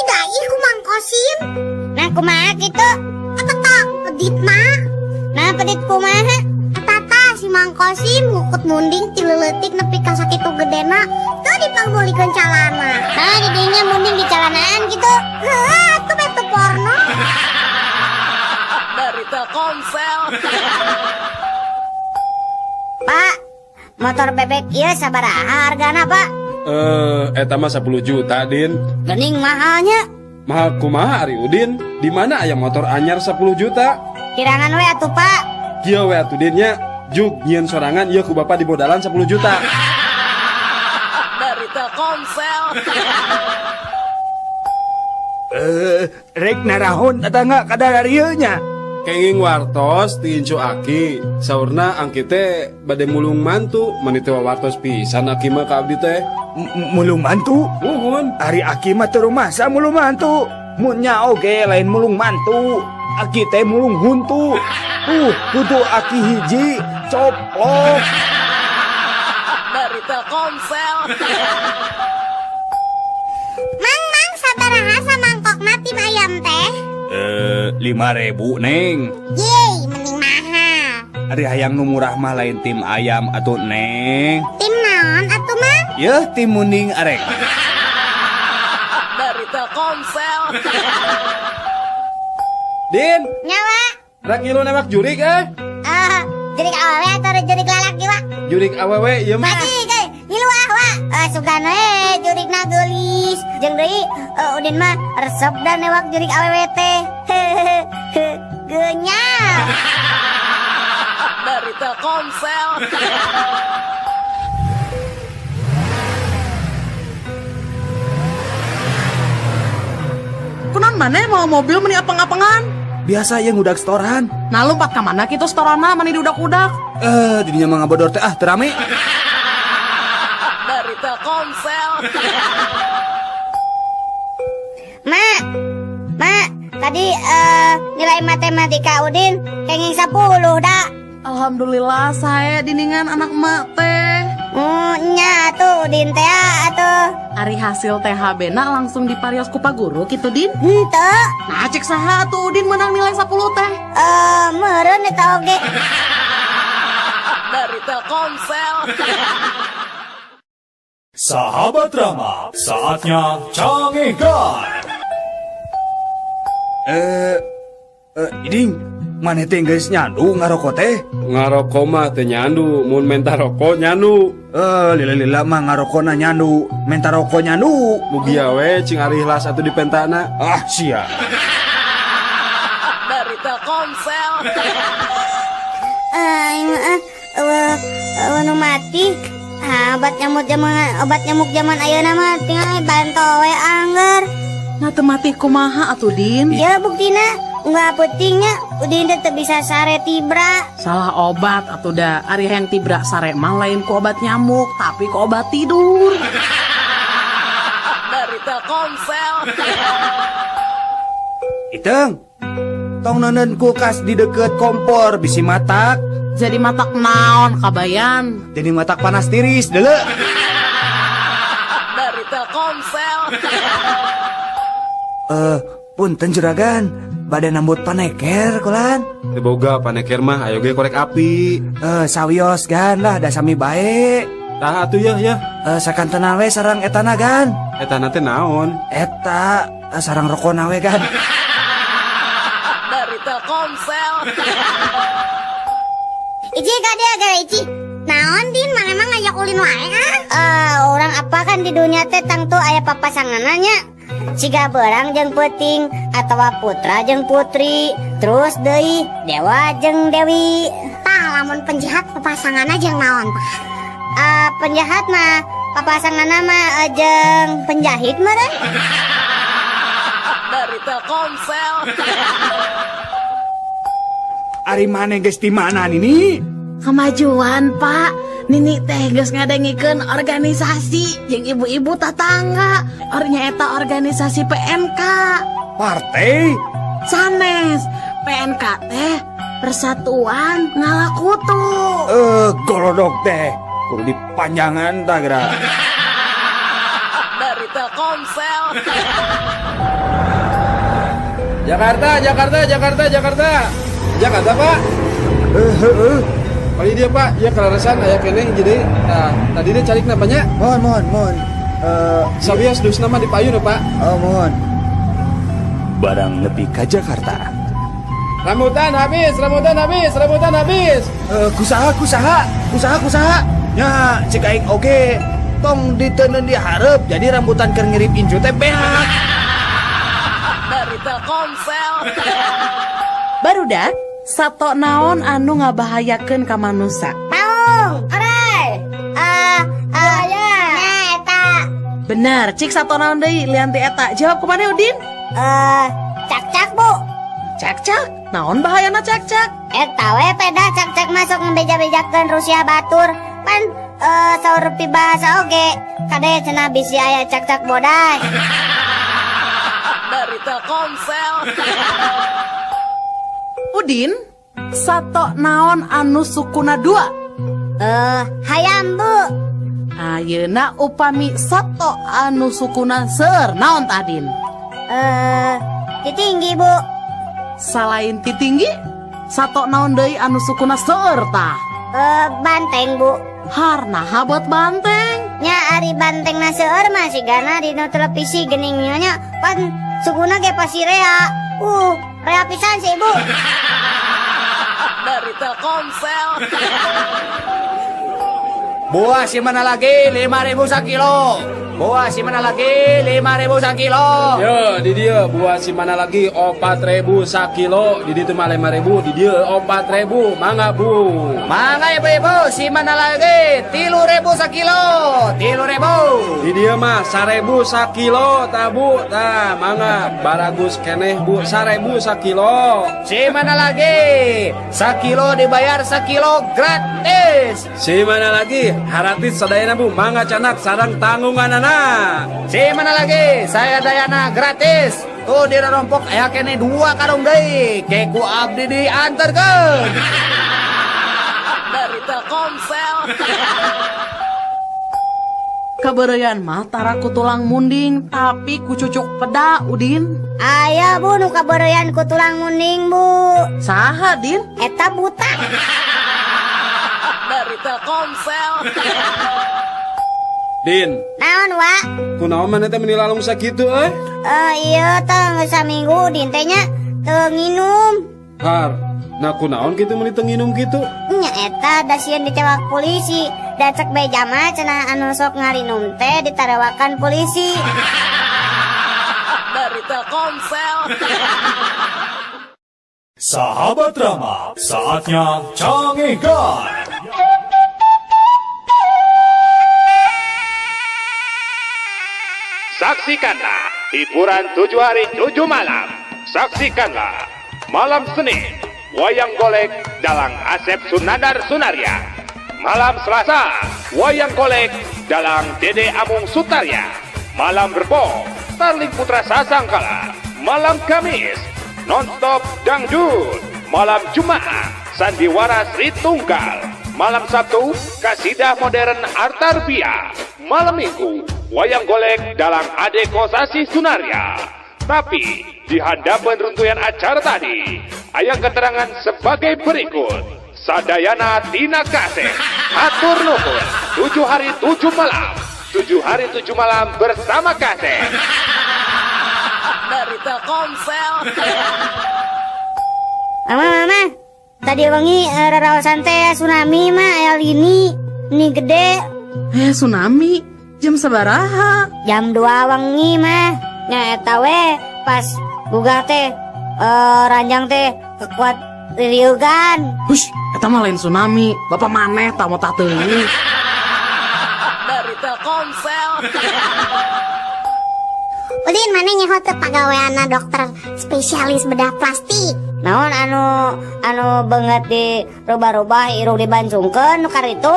Didai ku Mang Kosim. Nah kumaha kitu? Eta tah peditna. Nah pedit kumaha? Eta tah si Mang Kosim ngukut munding ti leutik nepi ka sakitu gedena teu dipangmeulikeun calana. Nah didinya munding di calanaan kitu. Heuh atuh beto porno. Dari Telkomsel. Pak, motor bebek ieu sabaraha hargana, Pak? Eta mah 10 juta, Din. Gening mahalnya. Mahal kumaha ari Udin? Di mana aya motor anyar 10 juta? Kirangan we atuh, Pak. Kieu we atuh Din nya. Jug nyieun sorangan ieu ku bapak dibodalan 10 juta. Dari Telkomsel. Rek narahon tetangga kadar ieu nya. Kenging wartos ti incu aki. Saurna angki teh bade mulung mantu, mani teu wartos pisan aki mah ka abdi teh. Mulung mantu? Muhun. Ari aki mah teu rumasa mulung mantu. Mun nya oge lain mulung mantu. Aki teh mulung huntu. Kudu aki hiji coplok. Dari Telkomsel. Mang, mang, sabaraha samangkokna tim ayam teh? 5.000, Neng. Yeay, mending mahal. Ari hayang nu murah mah lain tim ayam atuh, Neng. Tim naon atuh, Mang? Yeuh, tim munding arek. Dari Telkomsel. Din. Nyawa. Rek ngilu nembak jurik eh? Jurik awewe atau jurik lalaki, Wak? Jurik awewe ieu mah. Pagi, ge, ngilu ah, Wak. Sugan we jurikna geulis. Jeung deui Udin mah resep dan newak jurik awewe teh. Genyal. Dari Telkomsel. Kunaon maneh mawa mobil meni apeng-apengan? Biasa ya ngudak setoran. Nah lompat ka mana kitu setorana meni diudak-udak? Didinya mah ngabodor teh ah teu rame. Dari Telkomsel. Ma, ma, tadi nilai matematika Udin kenging 10 dah. Alhamdulillah saya diningan anak emak teh. Nya atuh Udin teh atuh. Ari hasil THB na langsung diparios ku Pak Guru kitu Din? Henteu. Nah cek saha atuh Udin menang nilai 10 teh? Meureun eta oge. Dari Telkomsel. Sahabat Rama, saatnya cangekan. Iding, maneh teh geus nyandu ngaroko teh? Ngaroko mah teu nyandu, mun menta rokok nyandu. Lila-lila mah ngarokona nyandu, menta rokok nyandu. Mugia we cing ari ikhlas atuh dipentana. Ah, sia. Dari Telkomsel. Nu mati. Ah, obat nyamuk zaman ayeuna mah tinggal banto we angger. Nah teu mati kumaha atuh Din? Ya buktina nggak pentingnya Udin teh teu bisa sare tibra. Salah obat atuh da. Ari hayang tibra sare mah lain ku obat nyamuk tapi ku obat tidur. Dari Telkomsel. Iteng, tong neuneun kulkas di deket kompor bisi matak. Jadi matak naon kabayan? Jadi matak panas tiris deuleu. Dari Telkomsel. Punten juragan, bade nambut paneker kulan. Teu boga paneker mah ayo ge korek api. Sawios gan lah da sami bae. Tah atuh yeuh yeuh. Sakantenan we sareng etana gan. Etana teh naon? Eta sareng rokona we gan. Dari Telkomsel. Ici ka dia gara Ici. Naon Din, mana emang ngajak ulin wae ah? Orang apa kan di dunia teh tangtu aya papasanganna. Siga berang jeung peuting atawa putra jeung putri, terus deui dewa jeung dewi. Tah lamun penjahat papasanganna jeung naon tah? Penjahat mah papasanganna mah jeung penjahit mah teh. Dari Telkomsel. Ari maneh geus di mana Nini? Kemajuan, Pak. Nini teh geus ngadengikeun organisasi jeung ibu-ibu tatangga. Ornya eta organisasi PNK. Partai? Sanes. PNK teh Persatuan Ngalakutu. Golodok teh. Kudu dipanjangan tah geura. Dari Telkomsel. Jakarta, Jakarta, Jakarta, Jakarta. Jakarta, Pak. Heeh. Kali dia, Pak, ya kelarasan aya keneh jadi. Nah, tadi dia cari namanya. Mohon, mohon, mohon. Sabios dus nama di payun, Pak. Oh, mohon. Barang nepi ka Jakarta. Rambutan habis, rambutan habis, rambutan habis. Kusaha, kusaha, kusaha, kusaha. Nya, cek aing oge. Tong diteundeun di hareup, jadi rambutan keur ngirip incu teh beak. Dari Telkomsel. Barudak, sato naon anu ngabahayakeun ka manusa? Maung, orai. Ya. Nya eta. Bener, cik sato naon deui lian ti eta? Jawab kumaha Udin? Cak-cak, Bu. Cak-cak? Naon bahayana cak-cak? Eta we peda cak-cak masuk ngebeja-bejakeun Rusia batur. Pan saur pibahasa oge. Kade cenah bisi aya cak-cak bodas. Dari Telkomsel. Udin, sato naon anu sukuna dua? Hayam, Bu. Ayeuna upami sato anu sukuna seueur naon tah, Din? Titinggi, Bu. Salain titinggi, sato naon deui anu sukuna seueur tah? Banteng, Bu. Harnaha buat banteng? Nya ari banteng na seueur mah sigana dina televisi geuning nya pan sukuna ge pasti rea. Rea pisan sih, Bu. Dari Telkomsel. Buah si mana lagi 5.000 sakilo. Buah si mana lagi 5.000 sakilo. Yo, di dia buah si mana lagi 4.000 sakilo, di ditu mah 5.000, di dia 4.000, mangga Bu. Mangga ibu-ibu, si mana lagi 3.000 sakilo, 3.000. Di dia mah 1.000 sakilo, tah Bu, tah mangga baragus keneh Bu, 1.000 sakilo. Si mana lagi sakilo dibayar sakilo gratis. Si mana lagi haratis sadayana Bu, mangga canak sarang tanggunganana. Si mana lagi saya dayana gratis. Tuh di rompok aya kene 2 karung deui. Ke ku abdi diantarkeun. Dari Telkomsel. Kabeureuyan mah tara ku tulang munding tapi ku cucuk peda, Udin. Aya Bu nu kabeureuyan ku tulang munding, Bu. Saha, Din? Eta buta. Dari Telkomsel. Din. Naon, Wak? Kunaon maneh teh meuni lalung sakitu euy? Iya teh geus saminggu Din teh nya teu nginum. Har, nah kunaon kitu meuni teu nginum kitu? Nya eta da sieun ditewak polisi. Da cek beja mah cenah anu sok ngarinum teh ditarewakan polisi. Dari Telkomsel. Sahabat Rama, saatnya Cangehgar. Saksikanlah hiburan 7 hari 7 malam. Saksikanlah malam Senin wayang golek dalang Asep Sunandar Sunarya. Malam Selasa wayang golek dalang Dede Amung Sutarya. Malam Rebo Starling Putra Sasangkala. Malam Kamis nonstop dangdut. Malam Jumat Sandiwara Sri Tunggal. Malam Sabtu Kasidah Modern Artarbia. Malam Minggu wayang golek dalang Ade Kosasi Sunarya. Tapi di hadapan runtuyan acara tadi, ayang keterangan sebagai berikut. Sadayana Tina Kaseh, hatur nuhun, 7 hari 7 malam, 7 hari 7 malam bersama Kaseh. Dari Telkomsel. Mama, mama, tadi wengi raraosan teh tsunami mah aya lini, ini gede. Tsunami? Jam sabaraha? Jam 2 wengi mah. Nya eta we pas gugah teh ranjang teh kekuat ririugan. Hush, eta mah lain tsunami. Bapak maneh tah mau tah teuing. Dari Telkomsel. Udin maneh nyaho teu pagaweanna dokter spesialis bedah plastik. Naon anu beungeut di rubah-rubah irung dibancungkeun nu karitu?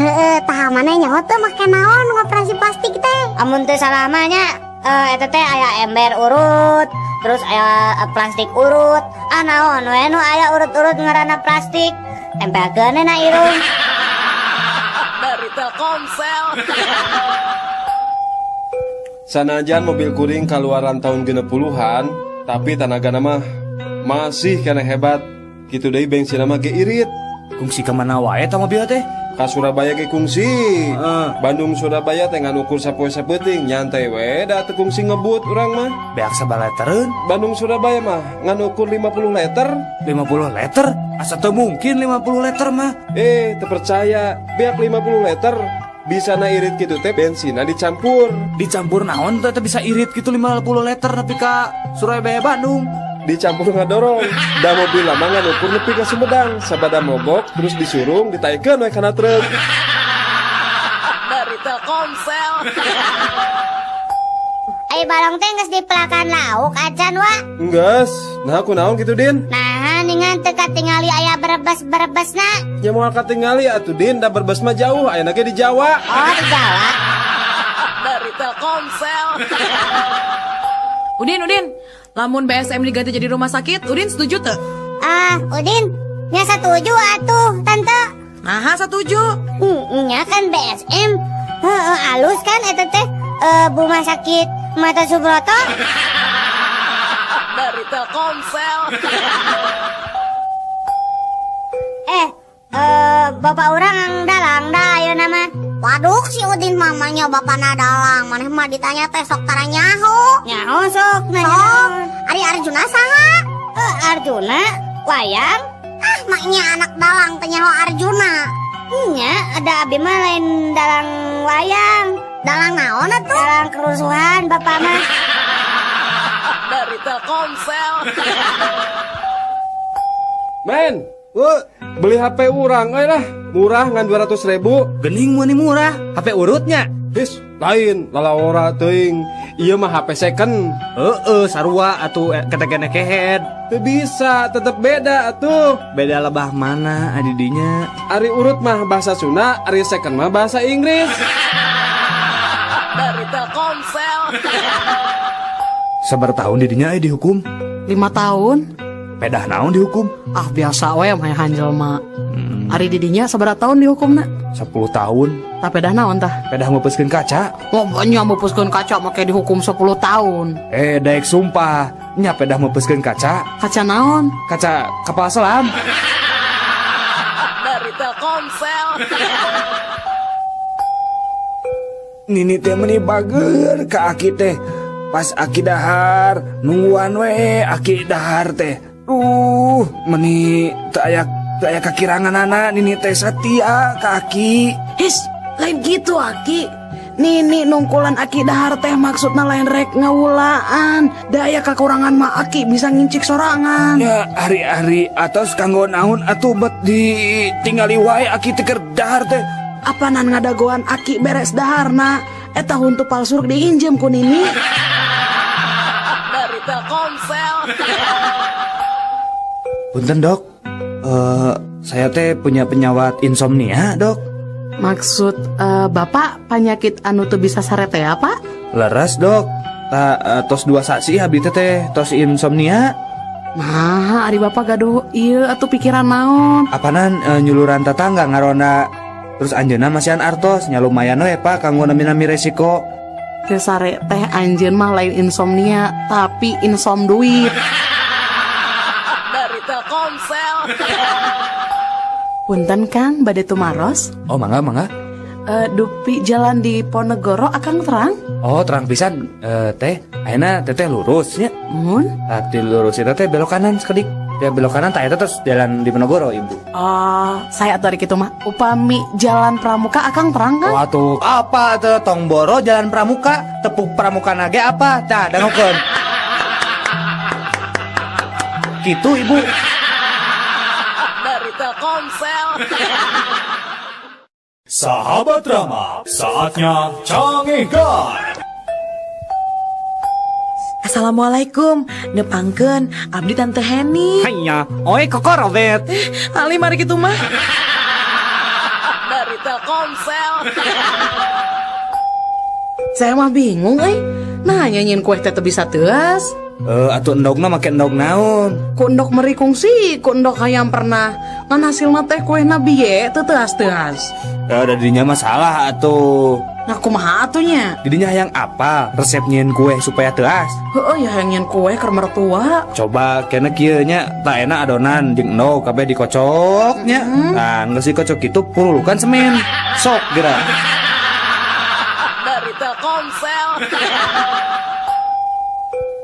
Heeh, tah maneh nyaho teu make naon ngoperasi plastik teh? Amun teu salah mah nya eta teh aya ember urut, terus aya plastik urut. Ah naon we nu aya urut-urut ngaranna plastik. Tempelkeun na irung. Dari Telkomsel. Sanajan mobil kuring kaluaran tahun 60-an, Tapi tanagana mah masih keneh hebat. Kitu deui bensin mah ge irit. Kungsi ka mana wae eta mobil teh? Ka Surabaya ge kungsi. Bandung Surabaya teh ngan ukur sapoe sapeuting nyantai we da teu kungsi ngebut urang mah. Beak sabaraha litereun? Bandung Surabaya mah ngan ukur 50 liter. 50 liter? Asa teu mungkin 50 liter mah. Teu percaya, beak 50 liter. Bisa na irit gitu teh bensinna dicampur. Dicampur naon teh bisa irit gitu 50 liter nepi ka Surabaya Bandung. Dicampur ngadorong. Da mobil lama ngan ukur nepi ka Sumedang. Sabada mogok terus disurung ditaikeun we kana truk. Dari Telkomsel. Ai balong teh geus dipelakan lauk acan wa. Enggeus. Nah kunaon kitu Din? Nah ningan teu katingali aya berebes-berebesna. Ya moal katingali atuh Din, da berebes mah jauh, ayeuna ge di Jawa. Oh, di Jawa. Dari Telkomsel. Udin, Udin, lamun BSM diganti jadi rumah sakit, Udin setuju teu? Ah, Udin, nya setuju atuh, Tante. Nah, setuju. Nya kan BSM. Heeh, alus kan eta teh rumah sakit Mata Subroto. Dari Telkomsel. Bapak urang dalang dah ayeuna mah. Waduh si Udin mamanya bapana dalang. Maneh mah ditanya teh sok tara nyaho. Nyaho sok nanya. Sok. Ari Arjuna saha? Arjuna wayang. Ah maknya anak dalang teh nyaho Arjuna. Nya ada abi mah lain dalang wayang. Dalang naon atuh? Dalang kerusuhan bapak mah. Dari Telkomsel. Men, beli HP urang euy lah. Murah ngan 200.000. Gening mun murah, HP urutnya. His, lain lalawora teuing. Ieu mah HP second. Heeh, sarua atuh ketegene kehead. Teu bisa, tetep beda atuh. Beda lebah mana adidinya? Ari urut mah bahasa Sunda, ari second mah bahasa Inggris. Dari Telkomsel. Sabar tahun didinya dihukum? 5 tahun. Pedah naon dihukum? Ah biasa we mah hanjelma. Ari didinya sabaraha tahun dihukumna? 10 tahun. Tah pedah naon tah? Pedah meupeuskeun kaca. Oh, nya meupeuskeun kaca make dihukum 10 tahun. Daek sumpah, nya pedah meupeuskeun kaca. Kaca naon? Kaca kapal selam. Dari Telkomsel. Nini teh meuni bager ka aki teh. Pas aki dahar, nungguan we aki dahar teh. Meni teu aya kakiranganana nini teh satia ka aki. His, lain gitu aki. Nini nungkulan aki dahar teh maksudna lain rek ngawulaan. Da aya kakurangan mah aki bisa ngincik sorangan. Ya ari-ari atos kanggo naon atuh bet ditingali wae aki teh keur dahar teh. Apanan ngadagoan aki beres daharna? Eta huntu palsu diinjem ku nini. Dari Telkomsel. Punten dok, saya teh punya penyawat insomnia dok. Maksud bapak penyakit anu teu bisa sare teh apa? Leres dok, tos 2 sasi abdi teh tos insomnia. Nah, ari bapak gaduh ieu atuh pikiran naon? Apanan nyuluran tetangga ngaronda. Terus anjeunna masihan artos nya lumayan we Pak kanggo nami-nami resiko. Teu sare teh anjeun mah lain insomnia tapi insom duit. Dari Telkomsel. Punten Kang, bade tumaros? Oh mangga mangga. Dupi jalan di Ponegoro akang terang? Oh terang pisan teh. Ayeuna teteh lurus nya. Mun? Tah lurus eta teh belok kanan sakedik. Ya belok kanan tak eta terus jalan di Ponegoro ibu. Oh, saya atuh ari kitu mah. Upami jalan Pramuka akang terang kan? Waduh, apa teh tong boro jalan Pramuka, tepuk Pramuka nage apa? Tah dangokeun. Gitu ibu. Dari Telkomsel. Sahabat Rama, saatnya Cangehgar. Assalamualaikum, nepangkeun abdi Tante Heni. Hanya, oi koko Robert. Ali mari kitu mah. Dari Telkomsel. Saya mah bingung euy. Nah nyanyiin kue teh teu bisa teuas. Atuh endogna make endog naon? Ku endog meri kungsi, ku endog hayam pernah. Ngan hasilna teh kuehna biye teu teuas-teuas. Da dinya mah salah atuh. Nah kumaha atuh nya? Didinya hayang apa resep nyieun kue supaya teuas? Heueuh ya hayang nyieun kue keur mertua. Coba kena kieu nya, tak enak adonan jeung endog kabeh dikocok nya. Nah, geus dikocok kitu purulukan semen. Sok geura. Dari Telkomsel.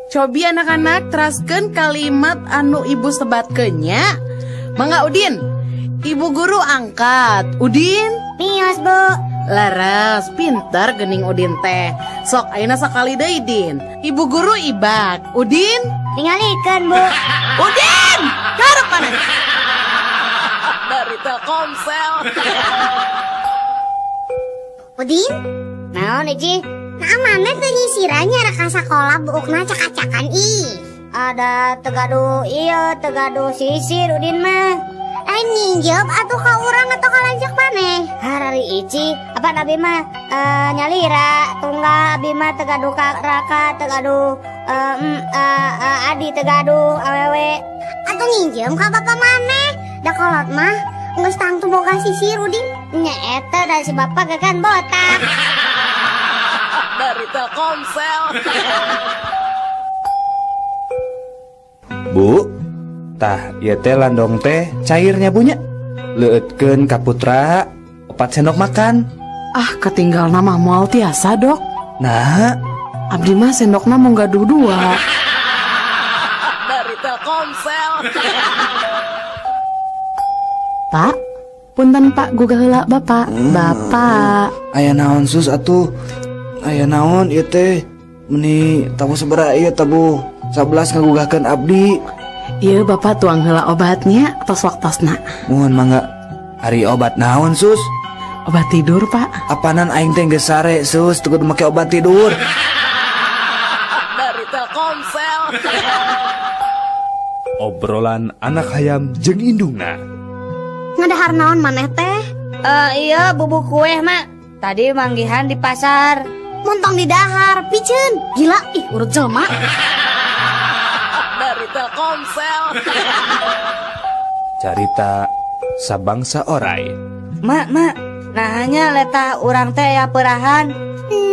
Cobi anak-anak teraskeun kalimat anu ibu sebatkeun nya. Mangga Udin. Ibu guru angkat. Udin? Mios, Bu. Leres, pinter gening Udin teh. Sok ayeuna sakali deui Din. Ibu guru ibak. Udin? Tingalikeun, Bu. Udin! Karep maneh. Dari Telkomsel. Udin? Naon Ici? Nah maneh teu nyisirannya rek sakola buukna cak-cakan ih. Ada tegaduh iya, tegaduh sisir Udin mah. Lain nginjem atuh ka urang atau ka lanceuk maneh. Harari Ici, apa abi mah nyalira tunggal abi mah tegaduh ka raka tegaduh adi tegaduh awewe. Atuh nginjem ka bapak maneh. Da kolot mah geus tangtu boga sisir Udin. Nya eta da si bapak gegan botak. Dari Telkomsel. Bu, tah ieu teh landong teh cairnya punya. Leueutkeun ka putra 4 sendok makan. Ah, ketinggal nama moal tiasa, Dok. Nah, abdi mah sendokna mung gaduh 2. Dari Telkomsel. Pak, punten Pak gugah heula Bapak. Bapak. Aya naon sus atuh? Aya naon ieu teh? Meni tabuh sabaraha ieu tabuh 11 ngagugahkeun abdi. Ieu Bapak tuang heula obatnya tos waktosna. Muhun mangga. Ari obat naon sus? Obat tidur, Pak. Apanan aing teh geus sare sus, teu kudu make obat tidur. Dari Telkomsel. Obrolan anak hayam jeung indungna. Ngadahar naon maneh teh? Iya bubuk kue mak. Tadi manggihan di pasar. Montong di dahar, piceun. Gila, ih urut jelema. Dari Telkomsel. Carita sabangsa orai. Mak, mak, nahanya letah urang teh ya perahan.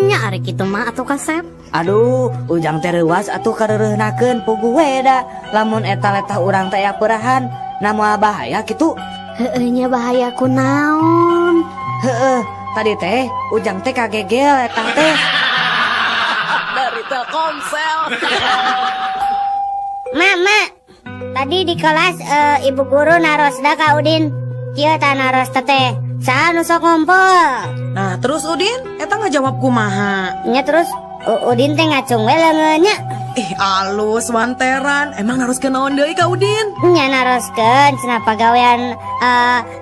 Nya ari kitu mah atuh kasep. Aduh, ujang teh reuas atuh kareureunahkeun puguh we da. Lamun eta letah urang teh ya perahan, na moal bahaya kitu. Heueuh nya bahaya kunaon? Heueuh, tadi teh ujang teh kagegel letah teh. Dari Telkomsel. Mak, mak, tadi di kelas ibu guru narosda ka Udin. Kieu tah naros teh. Saha nu sok ngumpul? Nah, terus Udin eta ngajawab kumaha? Nya terus Udin teh ngacung we leungeun nya. Ih, alus wanteran. Emang naroskeun naon deui ka Udin? Nya naroskeun cenah pagawean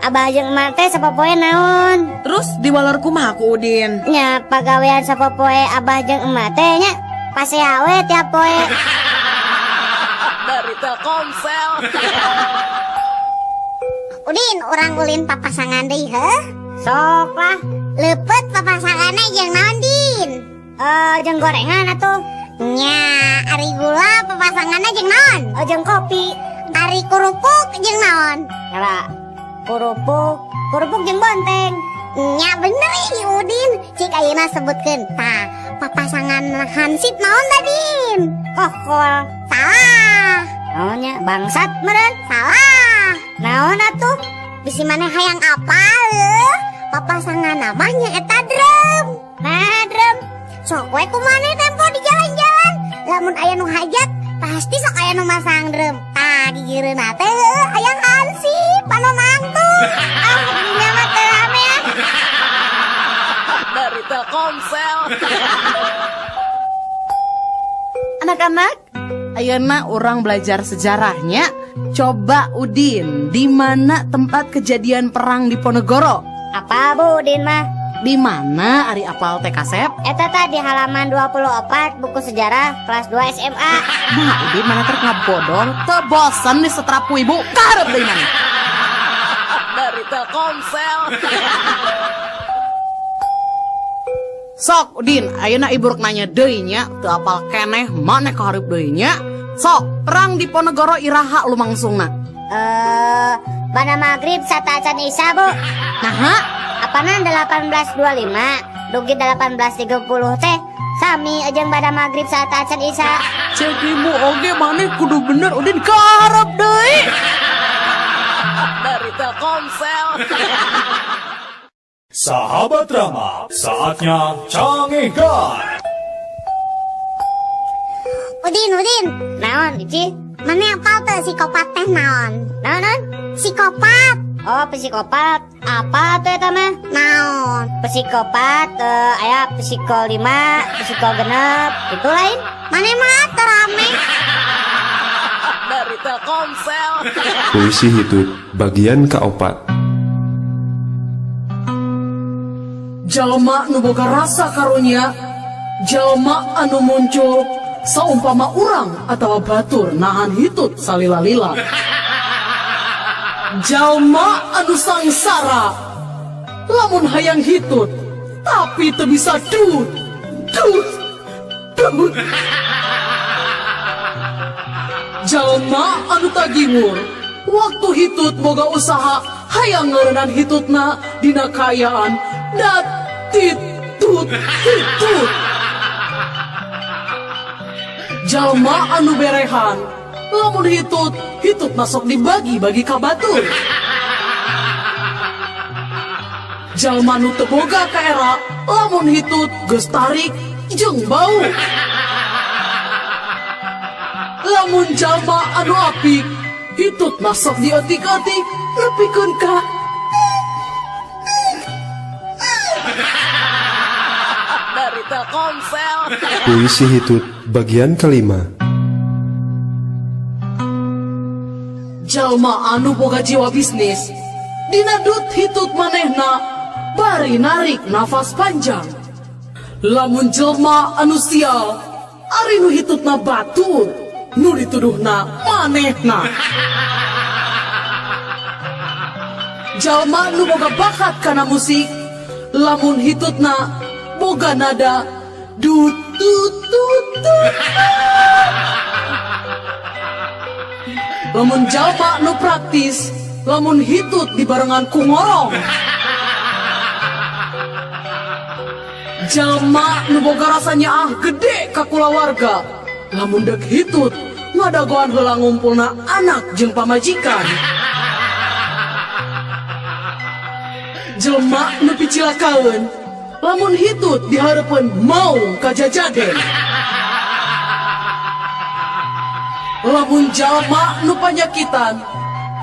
abah jeung emak teh sapopoe naon. Terus diwaler kumaha ku Udin? Nya pagawean sapopoe abah jeung emak teh nya pasea we tiap poe. Dari Telkomsel. Udin, urang ulin papasangan deui heuh? Sok lah. Leupeut papasanganna jeung naon, Din? Jeung gorengan atuh. Nya, ari gula papasanganna jeung naon? Jeung kopi. Ari kerupuk jeung naon? Nyala. Kerupuk jeung bonteng. Nya bener ih Udin. Cik ayeuna sebutkeun. Tah, papasangan hansip naon tadi? Kokol. Salah. Naonnya bangsat meureun? Salah. Naon atuh? Bisi maneh hayang apa leuh? Papasangan namanya eta drum. Nah, drum. Sok we ku maneh tempo di jalan-jalan. Lamun aya nu hajat, pasti sok aya nu masang drum. Tah, gigireunna teh heuh hayang hansip anu nangtung. Ah, dinya mah teu rame ah. Dari Telkomsel. Anak-anak, ayeuna urang belajar sejarahnya. Coba Udin, di mana tempat kejadian perang Diponegoro? Apa Bu Udin mah? Di mana ari apal teh kasep? Eta tadi halaman 24 buku sejarah kelas 2 SMA. Nah, Udin mana ter ngabodor, teu bosen disetrap ku ibu. Kaharep deui maneh. Dari Telkomsel. Sok Udin, ayeuna ibu rek nanya deui nya, teu apal keneh maneh kaharep deui nya. Sok, perang Diponegoro iraha lumangsungna? Eh, bada maghrib sateuacan Isya, Bu. Naha? Apanan 1825 dugi 1830 teh sami jeung bada maghrib sateuacan Isya. Cek ibu oge maneh kudu bener, Udin kaharep deui. Dari Telkomsel. Sahabat Rama, saatnya Cangegan. Udin, Udin. Naon, Ici? Maneh apal teu psikopat teh naon? Naon, naon? Psikopat. Oh, psikopat. Apa tuh eta mah? Naon? Psikopat, aya psiko 5, psiko 6, itu lain. Maneh mah teu rame. Dari Telkomsel. Puisi hitut bagian kaopat. Jalma nu boga rasa karunya, jalma anu muncul saumpama urang atau batur nahan hitut salila-lila. Jalma anu sangsara lamun hayang hitut tapi teu bisa dut dut dut. Jalma anu tagingur waktu hitut boga usaha hayang ngeureunnan hitutna dina kaayaan dat titut hitut. Jalma anu berehan lamun hitut hitut masuk dibagi-bagi ka batur. Jalma nu teu boga kaera lamun hitut geus tarik jeung bau. Lamun jalma anu apik hitut masuk diotik-otik nepikeun ka. Dari Telkomsel. Puisi hitut bagian kelima. Jalma anu boga jiwa bisnis dina dut hitut manehna bari narik nafas panjang. Lamun jelma anu sial ari nu hitutna batur nu dituduhna manehna. Jalma nu boga bakat kana musik lamun hitutna boga nada dut dut dut dut. Lamun jalma nu praktis lamun hitut dibarengan ku ngorong. Jalma nu boga rasa nyaah gede ka kulawarga lamun deuk hitut ngadagoan heula ngumpulna anak jeung pamajikan. Jelma nu picilakaeun lamun hitut dihareupeun maung kajajaden. Lamun jalma nu panyakitan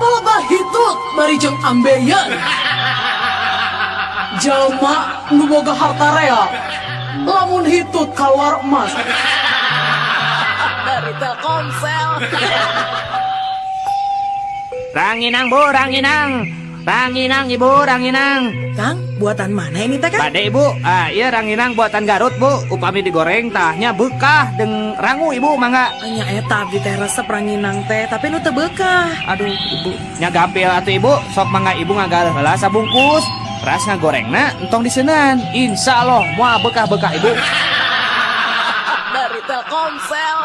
palebah hitut bari jeung ambeien. Jalma nu boga harta rea lamun hitut kaluar emas. Dari Telkomsel. Ranginang Bu, ranginang. Ranginang Ibu, ranginang. Kang, buatan mana ini teh, Kang? Bade Ibu, ah iya ranginang buatan Garut Bu. Upami digoreng tahnya bekah deng rangu Ibu mangga. Nya eta abdi teh resep ranginang teh, tapi nu teu bekah. Aduh Ibu, nya gampil atuh Ibu, sok mangga Ibu ngagaleuh heula sabungkus. Ras ngagorengna entong diseunan. Insya Allah moal bekah-bekah Ibu. Dari Telkomsel.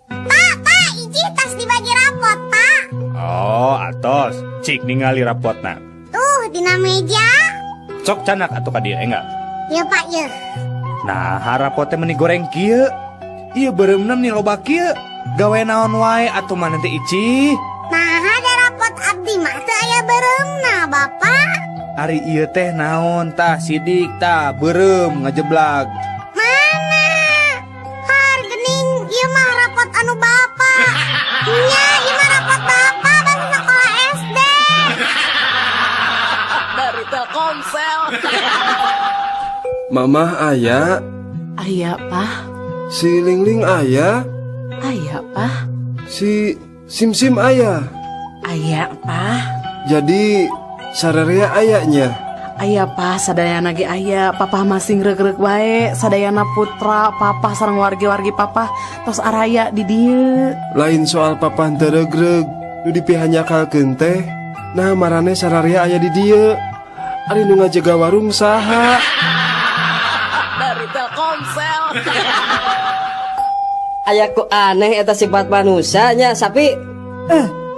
Pak, Pak, Ici tas dibagi rapot, Pak. Oh, atos. Cik ningali rapotna. Tuh, dina meja. Cok canak atuh ka dieu enggak? Ya, Pak, ya. Nah, rapot teh meni goreng kieu. Ieu beureumna meni loba kieu. Gawe naon wae atuh maneh teh Ici? Nah, ada rapot abdi mah teu aya beureumna, Bapak. Ari ieu teh naon tah sidik tah beureum ngajeblag. Mana? Har geuning ieu mah rapot anu Bapak. Nya, ieu mah rapot Bapak basa sekolah SD. Dari Telkomsel. Mamah aya. Aya, Pak. Si Lingling aya. Aya, Pak. Si Simsim aya. Aya, Pak. Jadi sararea ayanya. Aya, Pak, sadayana ge aya. Papa masing reuk-reuk wae, sadayana putra, papa sareng wargi-wargi papa tos araya di dieu. Lain soal papa teu reug-reug, nu dipihanyakalkeun teh. Nah, marane sararea aya di dieu. Ari nu ngajaga warung saha? Dari Telkomsel. Aya ku aneh eta sifat manusianya sapi.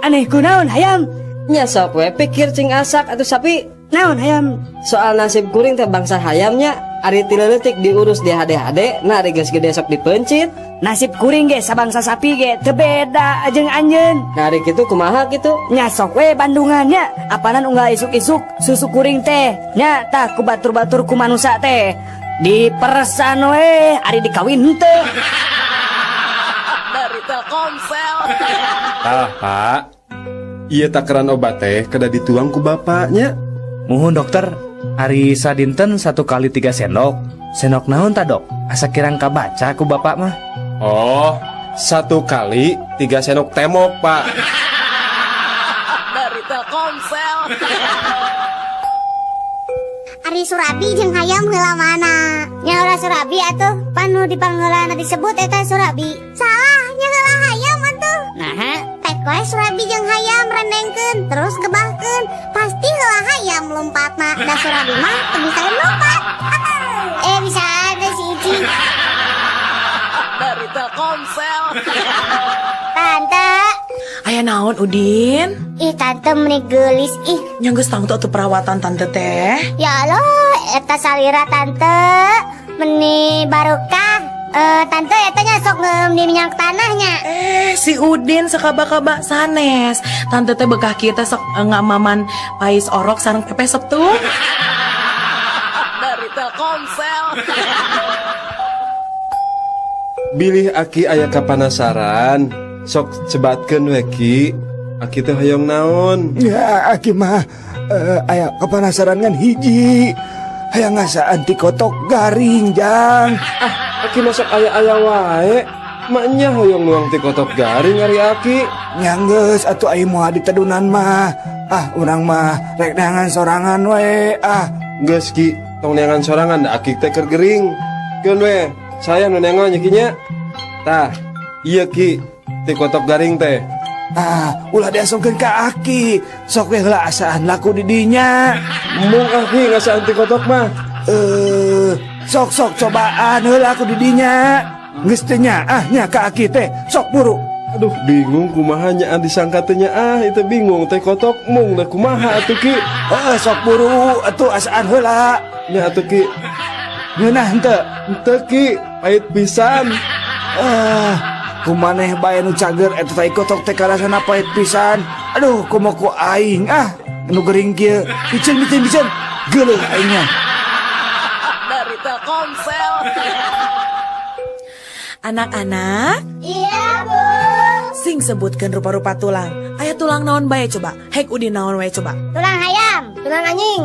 Aneh kunaon hayam? Nya sok we pikir cing asak atuh sapi. Naon hayam? Soal nasib kuring teh bangsa hayamnya ari ti leutik diurus di hade-hade, nah ari geus gede sok dipencit. Nasib kuring ge sabangsa sapi ge teu beda jeung anjeun. Nah ari kitu kumaha kitu? Nya sok we bandungannya, apanan unggal isuk-isuk susu kuring teh nya tah ku batur-batur ku manusa teh. Diperesan we ari dikawin henteu. Dari Telkomsel. Tah, Pak. Ieu takaran obat teh kedah dituang ku bapaknya. Muhun dokter, ari sadinten 1 kali 3 sendok. Sendok naon ta dok? Asa kirang kabaca ku bapak mah. Oh, 1 kali 3 sendok temok, Pak. Dari Telkomsel. Ari Surabi jeung hayam heula mana? Nya ora Surabi atuh, panu dipangheulana disebut eta Surabi. Salah, nya heula hayam atuh. Naha, pek we Surabi jeung hayam rendengkeun terus gebahkeun, pasti heula hayam lompatna. Da Surabi mah teu bisa lompat. Bisa ada si Ici. Dari Telkomsel. Tante. Aya naon Udin? Ih tante meni geulis ih. Nya geus tangtu atuh perawatan tante teh. Ya Allah, eta salira tante meni barokah. Tante eta nya sok ngeum di minyak tanahnya. Si Udin sakaba-kaba sanes. Tante teh bekah kieu teh sok ngamaman pais orok sareng pepes tuh. Dari Telkomsel. Bilih aki aya kapanasaran, sok sebatkeun we ki. Aki teh hoyong naon? Ya aki mah aya kapanasaran ngan hiji. Hayang ngasaan ti kotok garing jang. Ah, aki masuk aya-aya wae. Maknya hoyong nuang ti kotok garing ari aki. Nya geus atuh ai moal ditedunan mah. Ah, urang mah rek neangan sorangan we. Ah, geus ki, tong neangan sorangan da aki teh keur gering. Keun we, saya nu neangan nya ki nya. Tah, ieu ki ti kotok garing teh. Ah, ulah diasongkeun ka aki. Sok we heula asaan laku di dinya. Mung aki ngasaan ti kotok mah. Sok sok cobaan heula aku di dinya. Geus teu nyaah nya ka aki teh. Sok buru. Aduh, bingung kumaha nyaan disangka teh nyaah, itu bingung teh kotok mung da kumaha atuh ki. Heeh, sok buru atuh asaan heula. Nya atuh ki. Ngeunah henteu? Henteu ki, pahit pisan. Kumaneh bae nu cager eta tai kotok teh karasana pahit pisan. Aduh, komo ku aing ah nu gering kieu. Piceun piceun piceun. Geuleuh aingnya. Dari Telkomsel. Anak-anak. Iya, Bu. Sing sebutkan rupa-rupa tulang. Aya tulang naon bae coba? Hek Udin naon wae coba? Tulang hayam, tulang anjing,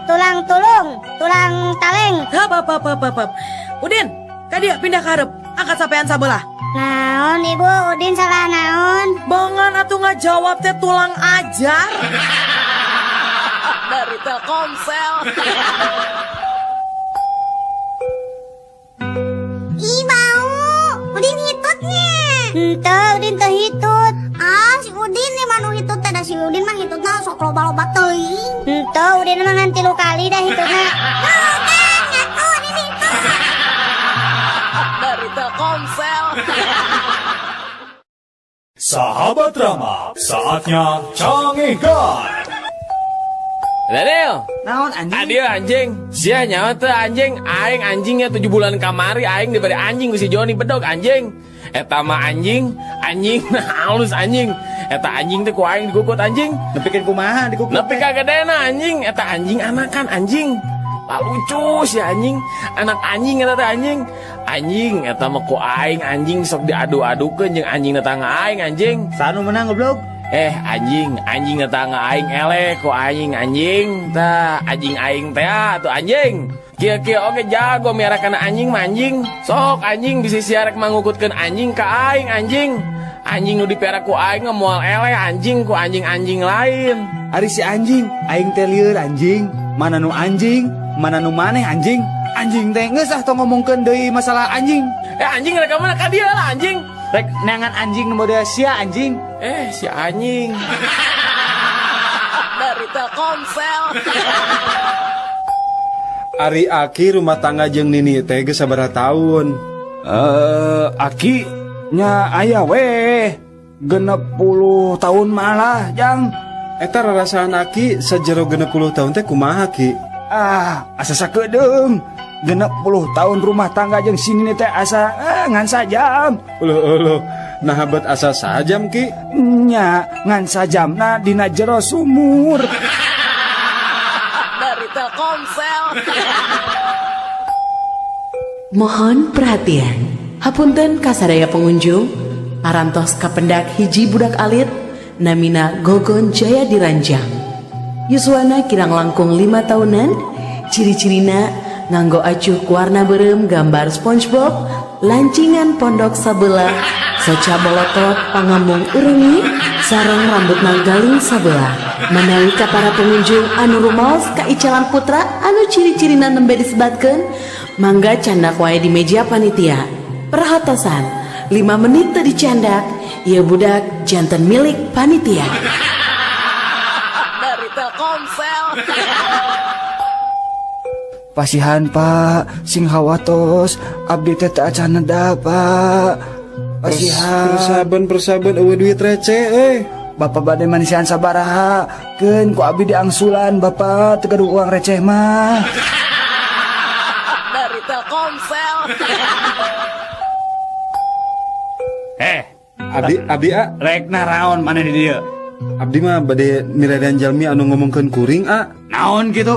tulang tulung, tulang taleng. Hap hap hap hap hap. Udin, ka dieu pindah ka hareup. Angkat sampean sabelah. Naon ibu, Udin salah naon? Bongan atuh ngajawab teh tulang ajar. Dari Telkomsel. Ih bau, Udin hitutnya. Henteu, Udin teu hitut. Ah, si Udin nih mah nu hitut teh, da si Udin mah hitutna sok loba-loba teuing. Henteu, Udin mah ngan 3 kali dah hitutna. Tuh kan, ngaku Udin hitut. Dari Telkomsel. Sahabat Rama, saatnya Canggihkan. Daniel, naon anjing? Adio anjing, sia nyawa teh anjing, aing anjingnya 7 bulan kamari aing diberi anjing ku si Joni bedog anjing. Eta mah anjing, anjing halus anjing. Eta anjing teh ku aing dikukut anjing. Nepikeun kumaha dikukut? Nepi ka gedena anjing, eta anjing anakan anjing. Lucu si anjing, anak anjing eta teh anjing. Anjing eta mah ku aing anjing sok diadu-adukeun jeung anjing tetangga aing anjing. Sanu menang goblok. Anjing, anjing tetangga aing eleh ku aing anjing. Tah anjing aing teh atuh anjing. Kieu-kieu oge jago miara kana anjing mah anjing. Sok anjing bisi sia rek mangukutkeun anjing ka aing anjing. Anjing nu dipiara ku aing mah moal eleh anjing ku anjing-anjing lain. Ari si anjing, aing teh lieur anjing. Mana nu anjing, mana nu maneh anjing. Anjing teh geus ah tong ngomongkeun deui masalah anjing. Anjing rek ka mana ka dieu lah anjing. Rek neangan anjing nu model sia anjing. Si anjing. Dari Telkomsel. Ari Aki rumah tangga jeung Nini teh geus sabaraha taun? Aki nya aya weh 60 tahun malah jang. Eta rarasaan Aki sajero 60 tahun teh kumaha Ki? Ah, asa sakedeung. 60 tahun rumah tangga jeung si Nini teh asa ngan sajam. Uluh uluh, nah bet asa sajam Ki? Nya ngan sajamna dina jero sumur. Dari Telkomsel. Mohon perhatian. Hapunten kasadaya pengunjung, parantos kapendak hiji budak alit namina Gogon Jaya Diranjang. Yuswana kirang langkung 5 tahunan, ciri-cirina nganggo acuh warna berem gambar SpongeBob, lancingan pondok sabelah, soca bolotot pangamung urengi, sareng rambut galing sabelah. Manawi ka para pengunjung anu rumaos ka Icalan Putra anu ciri-cirina nembe disebatkeun, mangga candak wae di meja panitia. Perhatosan, 5 menit teu dicandak, ieu budak janten milik panitia. Dari Telkomsel. Pasihan Pak, sing hawatos, abdi teh teu acan neda Pak. Pasihan. Persaben eueuh duit receh euy. Bapak bade manisian sabaraha, keun ku abdi diangsulan Bapak teu gaduh uang receh mah. Dari Telkomsel. Abdi a rek naraon maneh di dieu? Abdi mah bade miredan jalmi anu ngomongkeun kuring a. Naon kitu?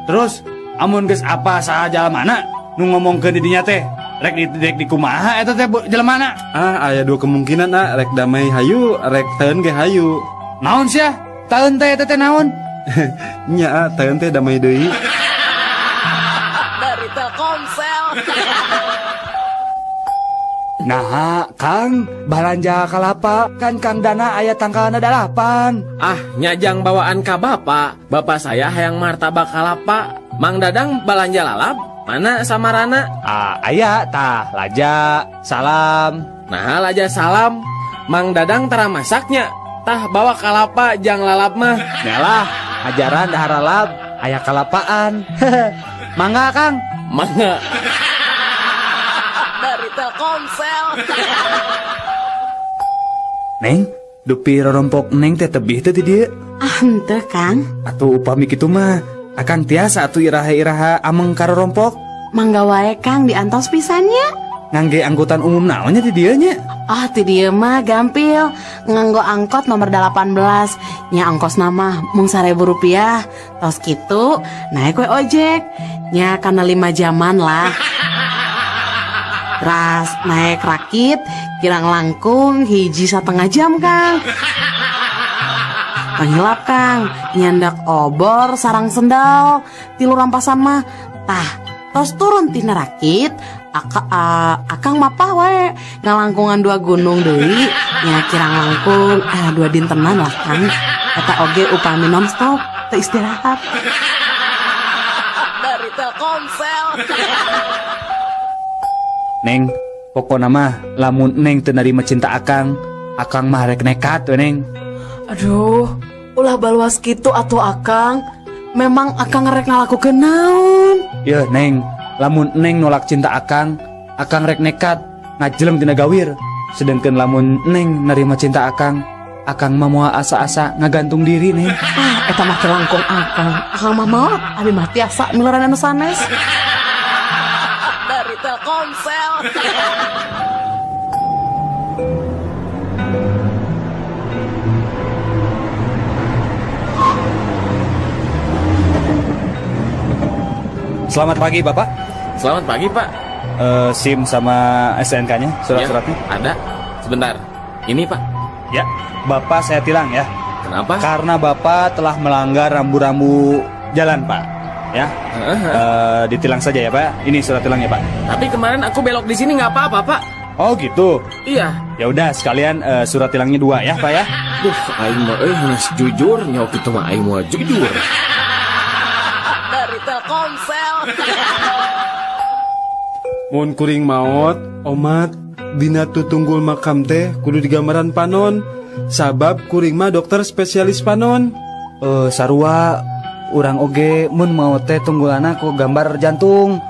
Terus amun geus apa saha jalmana nu ngomongkeun di dinya teh rek di kumaha eta teh jelmana? Ah, aya dua kemungkinan a, rek damai hayu, rek teun ge hayu. Naon sia? Taeun teh eta teh naon? Nya a, taeun teh damai deui. Dari Telkomsel. Nah, Kang, balanja kalapa kan Kang Dana aya tangkalna 8. Ah, nyajang bawaan ka bapak. Bapak saya hayang martabak kalapa. Mang Dadang balanja lalap, mana samarana? Ah, aya tah, laja, salam. Nah, laja salam. Mang Dadang tara masaknya. Tah bawa kalapa jang lalap mah. Nyalah, ajaran dahar lalap, aya kalapaan. Mangga, Kang. Mangga. Dari Telkomsel. Neng, dupi rorompok neng teh tebih teh di dieu. Ah, henteu, Kang. Atuh upami kitu mah, akang tiasa atuh iraha-iraha ameng ka rorompok. Mangga wae, Kang, diantos pisannya. Ngangge angkutan umum naonnya di dieu nya? Ah, ti dieu mah gampil. Nganggo angkot nomor 18. Nya ongkosna mah mung 1.000 rupiah. Tos kitu naik we ojek. Nya kana 5 jaman lah. Ras naik rakit kirang langkung 1,5 jam, Kang. Panghilap, Kang, nyandak obor sarang sendal 3 rampasan mah. Tah, tos turun tina rakit, akang mapah wae ngalangkungan 2 gunung deui, nya kirang langkung 2 dintenan lah, Kang. Eta oge upami nonstop teu istirahat. Dari Telkomsel. Neng, pokona mah lamun neng teu narima cinta akang, akang mah rek nekat we neng. Aduh, ulah baluas kitu atuh akang. Memang akang rek ngalakukeun naon? Yeuh neng, lamun neng nolak cinta akang, akang rek nekat ngajeleng tina gawir. Sedangkan lamun neng narima cinta akang, akang mah moal asa-asa ngagantung diri neng. Ah, eta mah telangkung akang. Akang mah maot, abi mah tiasa miluran anu sanes. Dari Telkomsel. Selamat pagi Bapak. Selamat pagi Pak. SIM sama SNK-nya, surat-suratnya? Ya, ada. Sebentar. Ini Pak. Ya, Bapak saya tilang ya. Kenapa? Karena Bapak telah melanggar rambu-rambu jalan Pak. Ya, ditilang saja ya Pak. Ini surat tilangnya Pak. Tapi kemarin aku belok di sini nggak apa-apa Pak. Oh gitu. Iya. Ya udah sekalian surat tilangnya 2 ya Pak ya. Duh, aing mah jujur nyok itu mah aing mah jujur. Dari Telkomsel. Mun kuring maot, omat dina tutunggul makam teh kudu digambaran panon. Sabab kuring mah dokter spesialis panon. Sarua Urang oge mun maot teh tunggulana ku gambar jantung.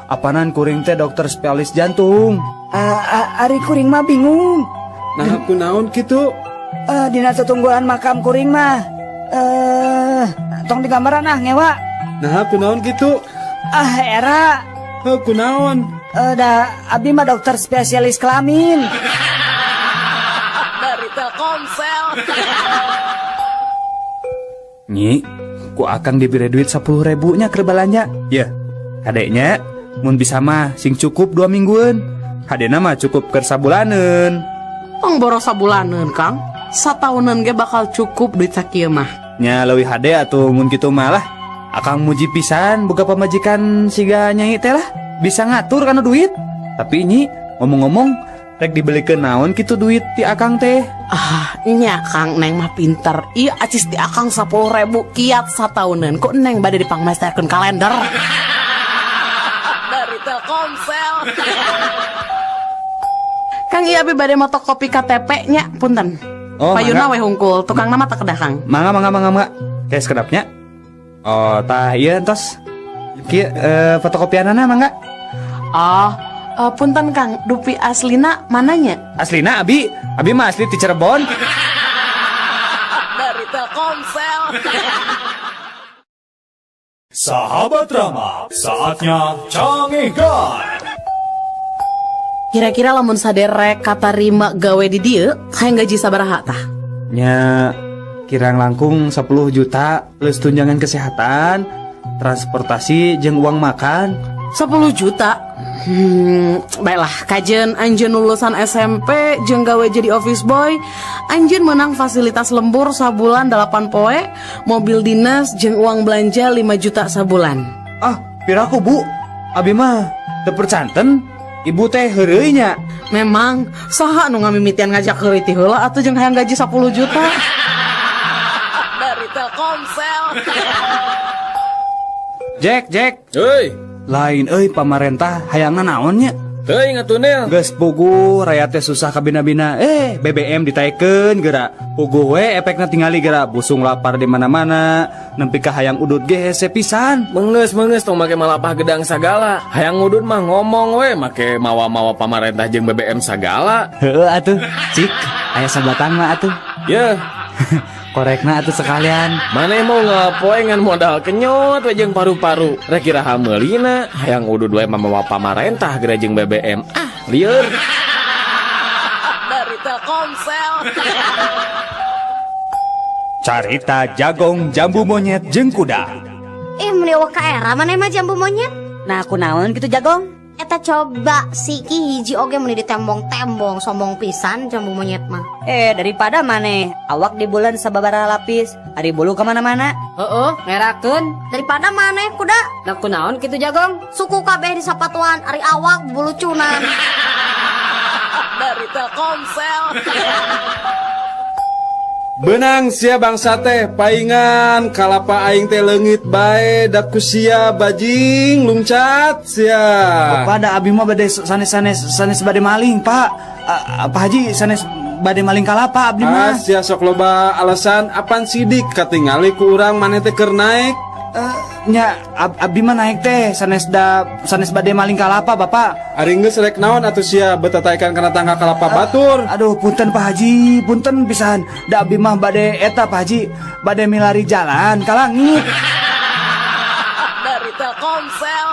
Apanan kuring teh dokter spesialis jantung. Ari kuring mah bingung. Nah, kunaon kitu? Dina tetunggulan makam kuring mah. Tong digambaran ah ngewa. Nah, kunaon kitu? Ah, era. Kunaon? Da abi mah dokter spesialis kelamin. Dari Telkomsel. Nyi, ku akang diberi duit 10.000 nya keur balanja. Ya, kadeknya mun bisa mah sing cukup 2 mingguan. Hadena mah cukup keur sabulaneun. Tong boros sabulaneun, Kang. Sataunan ge bakal cukup duit sakieu mah. Nya leuwih hade atuh mun kitu mah lah. Akang muji pisan boga pamajikan siga nyai teh lah. Bisa ngatur kana duit. Tapi nyi, ngomong-ngomong rek dibelikeun naon kitu duit ti akang teh? Ah, nya Kang, neng mah pinter. Ieu acis ti akang 10.000 kiat satauneun. Kok neng bade dipangmesterkeun kalender. Dari Telkomsel. Kang, ieu abi bade motokopi KTP nya, punten. Oh, payuna we hungkul, tukang nama tak kedah Kang. Mangga mangga mangga mangga. Kayak sekedapnya. Oh, tah ieu entos. Kieu fotokopianana mangga. Oh, punten Kang, dupi aslina mananya? Aslina abi, abi mah asli ti Cirebon. Dari Telkomsel. Sahabat Rama, saatnya Cangehgar. Kira-kira lamun saderek katarima gawe di dieu, hayang gaji sabaraha tah? Nya kirang langkung 10 juta plus tunjangan kesehatan, transportasi jeung uang makan. 10 juta? Baiklah, kajen anjeun lulusan SMP jeung gawe jadi office boy, anjeun menang fasilitas lembur sabulan 8 poe, mobil dinas jeung uang belanja 5 juta sabulan. Ah, piraku Bu? Abi mah teu percanten. Ibu teh heureuy nya. Memang saha nu ngamimitian ngajak heureuy ti heula atuh jeung hayang gaji 10 juta. Dari Telkomsel. Jack, Jack. Heuy. Lain euy pamarentah hayangna naon nya? Teuing atuh Nil. Geus puguh rayat teh susah kabina-bina. BBM ditaekeun geura. Puguh we efekna tingali geura busung lapar di mana-mana. Nempi ka hayang udut ge hese pisan. Meungeus tong make malapah gedang sagala. Hayang udut mah ngomong we make mawa-mawa pamarentah jeung BBM sagala. Heueuh atuh. Cik, aya sabatang mah atuh. Yeuh. Korekna atuh sekalian. Maneh mau ngapoe ngan modal kenyot we jeung paru-paru. Rek iraha meulina, hayang udud we mamawa pamarentah geura jeung BBM. Ah, lieur. Dari Telkomsel. Carita jagong jambu monyet jeung kuda. Ih, meuni eueuh ka era maneh mah jambu monyet. Nah, kunaon kitu jagong? Eta coba siki hiji oge meuni ditembong-tembong sombong pisan jambu monyet mah. Daripada maneh awak di bulan sababaraha lapis, ari bulu kemana-mana. Heeh, ngerakeun. Daripada maneh kuda. Nah, kunaon kitu jagong? Suku kabeh di sapatuan, ari awak bulucunan. Dari Telkomsel. Benang sia bangsa teh paingan kalapa aing teh leungit bae da ku sia bajing lungcat sia. Bapak da abi mah bade sanes bade maling, Pak. Pak Haji sanes bade maling kalapa abdi mah. Ah, sia sok loba alasan apan sidik katingali ku urang maneh teh keur naik. Nya abdi mah naik teh sanes bade maling kalapa Bapak. Ari geus rek naon atuh sia betataikan kana tangga kalapa batur. Aduh punten Pak Haji, punten pisan. Da abdi mah bade eta Pak Haji, bade milari jalan ka langit. Dari Telkomsel.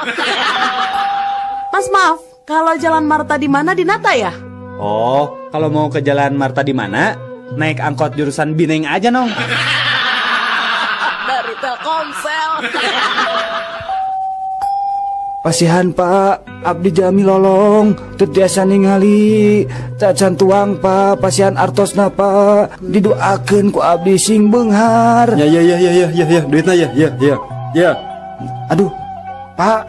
Mas maaf, kalau jalan Marta di mana di Nata ya? Oh, kalau mau ke jalan Marta di mana? Naik angkot jurusan Bineng aja nong. Dari Telkomsel. Pasihan Pak, abdi jami lolong, teu tiasa ningali, cacan tuang Pak, pasihan artosna Pak, didoakeun ku abdi sing beunghar. Ya ya ya ya ya ya ya, duitna ya ya ya ya. Aduh, Pak,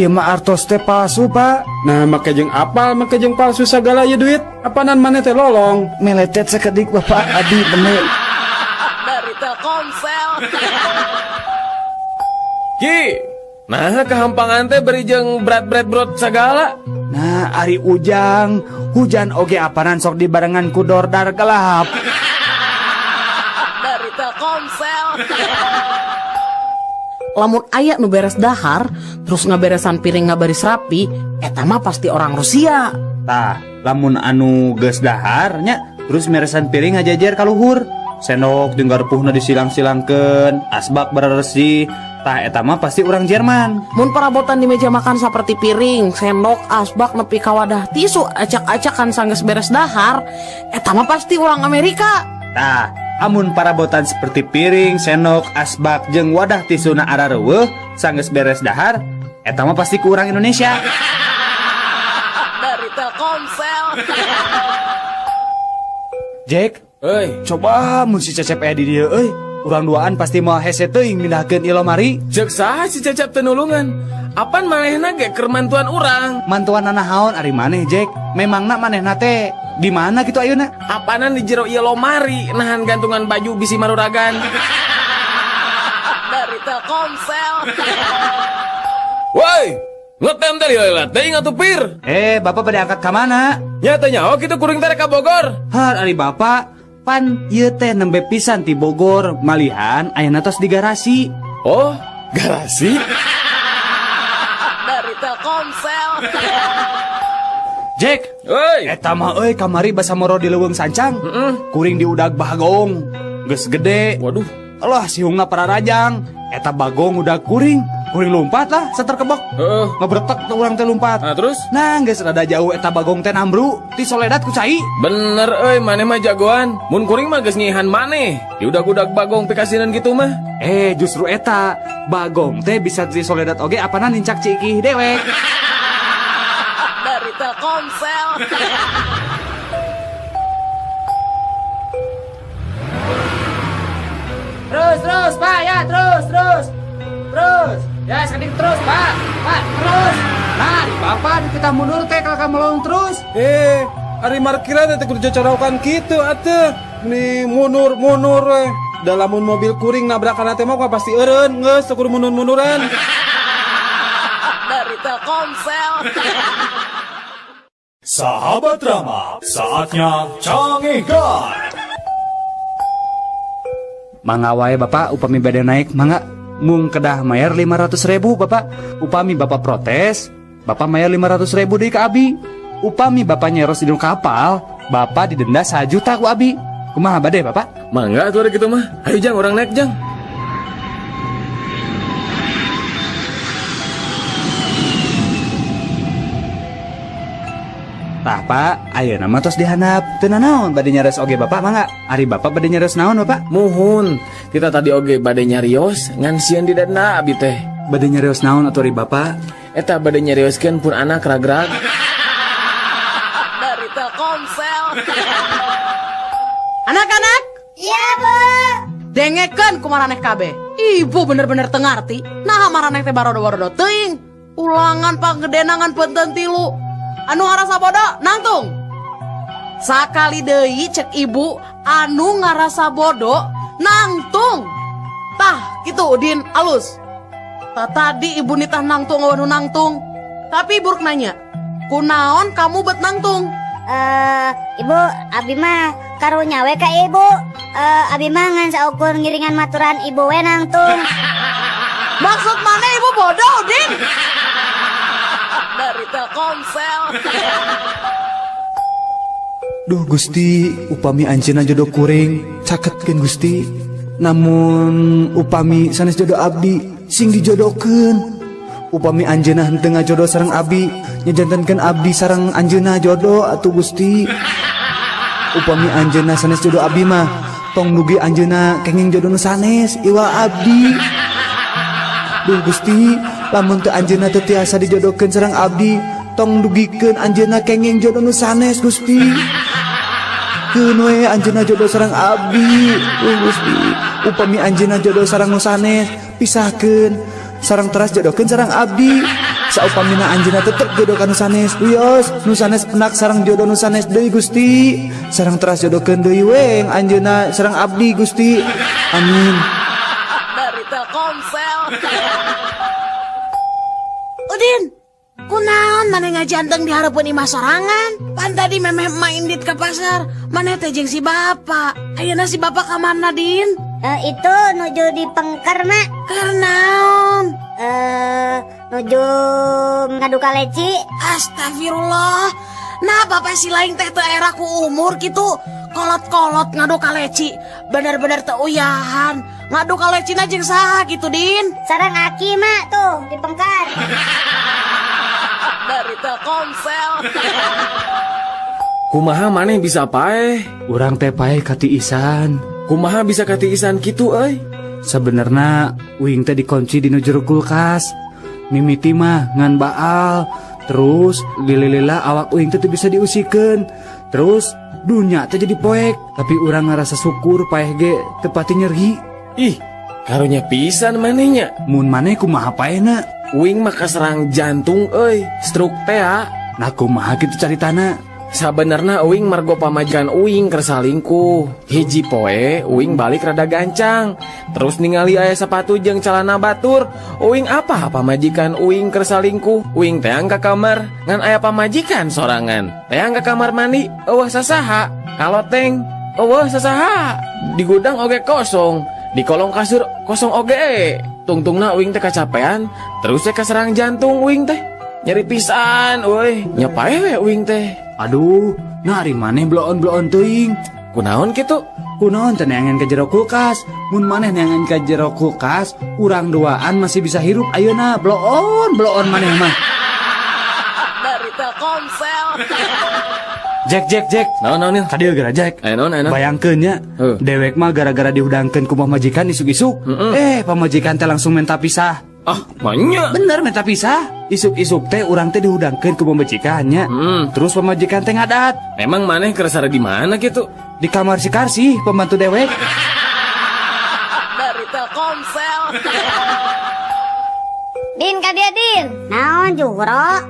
ieu mah artos teh palsu Pak. Nah, make jeung apal, make jeung palsu sagala ieu duit, apanan maneh teh lolong. Meletet sakedik Bapak, abdi bener. Dari Telkomsel. Ki, nah kehampangan teh beri jeung berat-berat brot sagala. Nah, ari ujang, hujan oge apanan sok dibarengan ku dordar gelap. Dari Telkomsel. Lamun aya nu beres dahar, terus ngaberesan piring ngabaris rapi, eta mah pasti orang Rusia. Tah, lamun anu geus dahar nya, terus meresan piring ngajajar ka luhur. Sendok jeung garpuhna disilang-silangkeun, asbak beresih. Tah eta mah pasti orang Jerman. Mun perabotan di meja makan seperti piring, sendok, asbak nepi ka wadah tisu acak-acakan sanggeus beres dahar, eta mah pasti orang Amerika. Tah, amun parabotan seperti piring, sendok, asbak jeung wadah tisuna arareuweuh sanggeus beres dahar, eta mah pasti ku urang Indonesia. Dari Telkomsel. Jack, euy, coba mun si Cecep aya di dieu euy. Urang duaan pasti moal hese teuing mindahkeun ieu lomari. Ceuk saha si Cecep teu nulungan? Apan manehna ge keur mantuan urang? Mantuan nanahaon ari maneh, Jack? Memangna manehna teh di mana kitu ayeuna? Apanan di jero ieu lomari nahan gantungan baju bisi maruragan. Dari Telkomsel. Woi, ngetem teh lila teuing atuh pir. Bapak bade angkat ka mana? Nya teh nyaho kitu kuring teh rek ka Bogor. Har ari bapak pan ieu teh nembe pisan ti Bogor, malihan ayeuna tos di garasi. Oh, garasi? Dari Telkomsel. Jack, euy, eta mah euy kamari basa moro di leuweung sancang. Kuring diudag bagong. Geus gede. Waduh. Alah sihungna pararajang. Eta bagong udah kuring. Kuring lompat lah, seterkebok. Ngebretek tuh urang teh lompat. Nah, terus? Nah, geus rada jauh eta bagong teh nambru, ti soledat ku cai. Bener euy, maneh mah jagoan. Mun kuring mah geus ngihan maneh. Diudag-udag bagong pikasinan gitu mah. Justru eta bagong teh bisa di soledat oge apana nincak cikih dewek. Dari Telkomsel. Terus, terus, Pak, ya, terus, terus. Terus. Ya, sekedik terus, Pak. Pak, terus. Nah, di Bapak kita mundur teh kalau kamu melong terus. Ari markiran teh kudu cocorokan kitu atuh. Nih mundur-mundur we. Da lamun mobil kuring nabrakan teh mah pasti eureun, geus teu kudu mundur-munduran. Dari Telkomsel. Sahabat Rama, saatnya Cangehgar. Mangga wae Bapak upami bade naik, mangga. Mung kedah mayar 500.000 Bapak. Upami Bapak protes, Bapak mayar 500.000 deui ka abi. Upami Bapak nyeros di kapal, Bapak didenda 1 juta ku abi. Kumaha bade Bapak? Mangga atuh ari kitu mah. Hayu Jang, urang naik Jang. Tah Pak, ayeuna mah tos dihandap. Teu nanaon bade nyareos oge Bapak mangga. Ari Bapak bade nyareos naon Bapak? Muhun, kita tadi oge bade nyarios ngan sieun didenda abi teh. Bade nyarios naon atuh ari Bapak? Eta bade nyarioskeun pun anak ragrag. Dari Telkomsel. Anak-anak? Iya, Bu. Dengekeun ku maraneh kabeh. Ibu bener-bener teu ngarti. Naha maraneh teh barodo-barodo teuing. Ulangan panggedenangan penten tilu. Anu ngarasa bodoh nangtung. Sakali deui cek ibu anu ngarasa bodoh nangtung. Tah kitu Udin alus. Tah tadi ibu nitah nangtung anu nangtung. Tapi ibu rek nanya, kunaon kamu bet nangtung? Ibu, abi mah karunya we ka ibu. Abi mah ngan saukur ngiringan maturan ibu we nangtung. Maksud mana ibu bodoh, Udin? Dari Telkomsel. Duh Gusti, upami anjeunna jodoh kuring, caketkeun Gusti. Namun upami sanes jodoh abdi, sing dijodohkeun. Upami anjeunna henteu ngajodoh sareng abdi, nyajantenkeun abdi sareng anjeunna jodoh atuh Gusti. Upami anjeunna sanes jodoh abdi mah, tong dugi anjeunna kenging jodoh nu sanes iwal abdi. Duh Gusti, lamun teu anjeunna teu tiasa dijodohkeun sareng abdi, tong dugikeun anjeunna kenging jodoh nu sanes Gusti. Keun we anjeunna jodoh sareng abdi. Duh Gusti, upami anjeunna jodoh sareng nu sanes, pisahkeun sareng teras jodohkeun sareng abdi. Saupamina anjeunna tetep jodoh ka nu sanes, wios nu sanes penak sareng jodoh nu sanes deui Gusti. Sareng teras jodohkeun deui we anjeunna sareng abdi Gusti. Amin. Dari Telkomsel. Udin, kunaon maneh ngajanteng di hareupeun imah sorangan? Pan tadi memeh emak indit ka pasar, maneh teh jeung si bapak. Ayeuna si bapak ka mana, Din? Itu nuju di pengker, Mak. Keur naon? Nuju ngadu kaleci. Astagfirullah. Nah, bapak si lain teh teu era ku umur gitu. Kolot-kolot ngadu kaleci. Bener-bener teu uyahan. Ngadu kalecina jeung saha gitu, Din? Sareng aki, Mak, tuh di pengker. Dari Telkomsel. Kumaha maneh bisa paeh? Urang teh paeh katiisan. Kumaha bisa katiisan kitu euy? Sebenarnya uing teh dikunci di nu jero kulkas. Mimiti mah ngan baal. Terus lila-lila awak uing teh teu bisa diusikeun. Terus dunya teh jadi poek. Tapi urang ngarasa syukur paeh ge teu pati nyeri. Ih, karunya pisan manehnya. Mun maneh kumaha paehna? Uing mah kaserang jantung euy, stroke teh. Nah kumaha kitu caritana? Sabenerna uing margo pamajikan uing keur salingkuh. Hiji poe uing balik rada gancang. Terus ningali aya sepatu jeung celana batur. Uing apa pamajikan uing keur salingkuh. Uing teang ka kamar ngan aya pamajikan sorangan. Teang ka kamar mandi eueuh sasaha. Kaloteng eueuh sasaha. Di gudang oge kosong. Di kolong kasur kosong oge. Tungtungna uing teh kacapean, terus teh kaserang jantung uing teh. Nyeri pisan euy, nya paeh we uing teh. Aduh, nah ari maneh bloon-bloon teuing. Kunaon kitu? Kunaon teh neangan ka jero kulkas? Mun maneh neangan ka jero kulkas, urang duaan masih bisa hirup ayeuna. Bloon, bloon maneh mah. Dari Telkomsel. Jack, Jack, Jack. Naon, naon, Nil? Kadieu geura, Jack. Aya naon, aya naon? Bayangkeun nya, dewek mah gara-gara dihudangkeun ku pamajikan isuk-isuk. Pamajikan teh langsung minta pisah. Ah, banyak. Bener minta pisah. Isuk-isuk teh urang teh dihudangkeun ku pamajikannya. Terus pamajikan teh ngadat. Memang maneh keur sare di mana kitu? Di kamar si Karsi, pembantu dewek. Dari Telkomsel. Din ka dia, Din. Naon Juhro?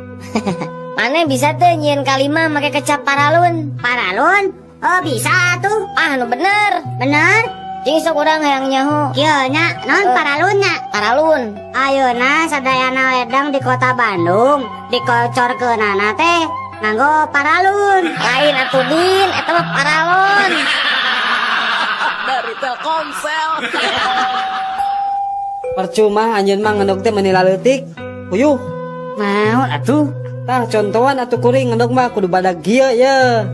Maneh bisa teh nyieun kalima make kecap paralun. Paralun? Oh bisa tuh. Ah nu bener. Bener? Cing sok urang hayang nyaho. Kieu nya, naon paralun nya? Paralun. Ayeuna sadayana ledeng di kota Bandung dikocorkeunana teh nganggo paralun. Lain atuh Din, eta mah paralon. Dari Telkomsel. Percuma anjeun mah ngendog teh meuni laleutik. Puyuh. Naon atuh? Tah contohan atuh kuring ngendog mah kudu badag kieu ye.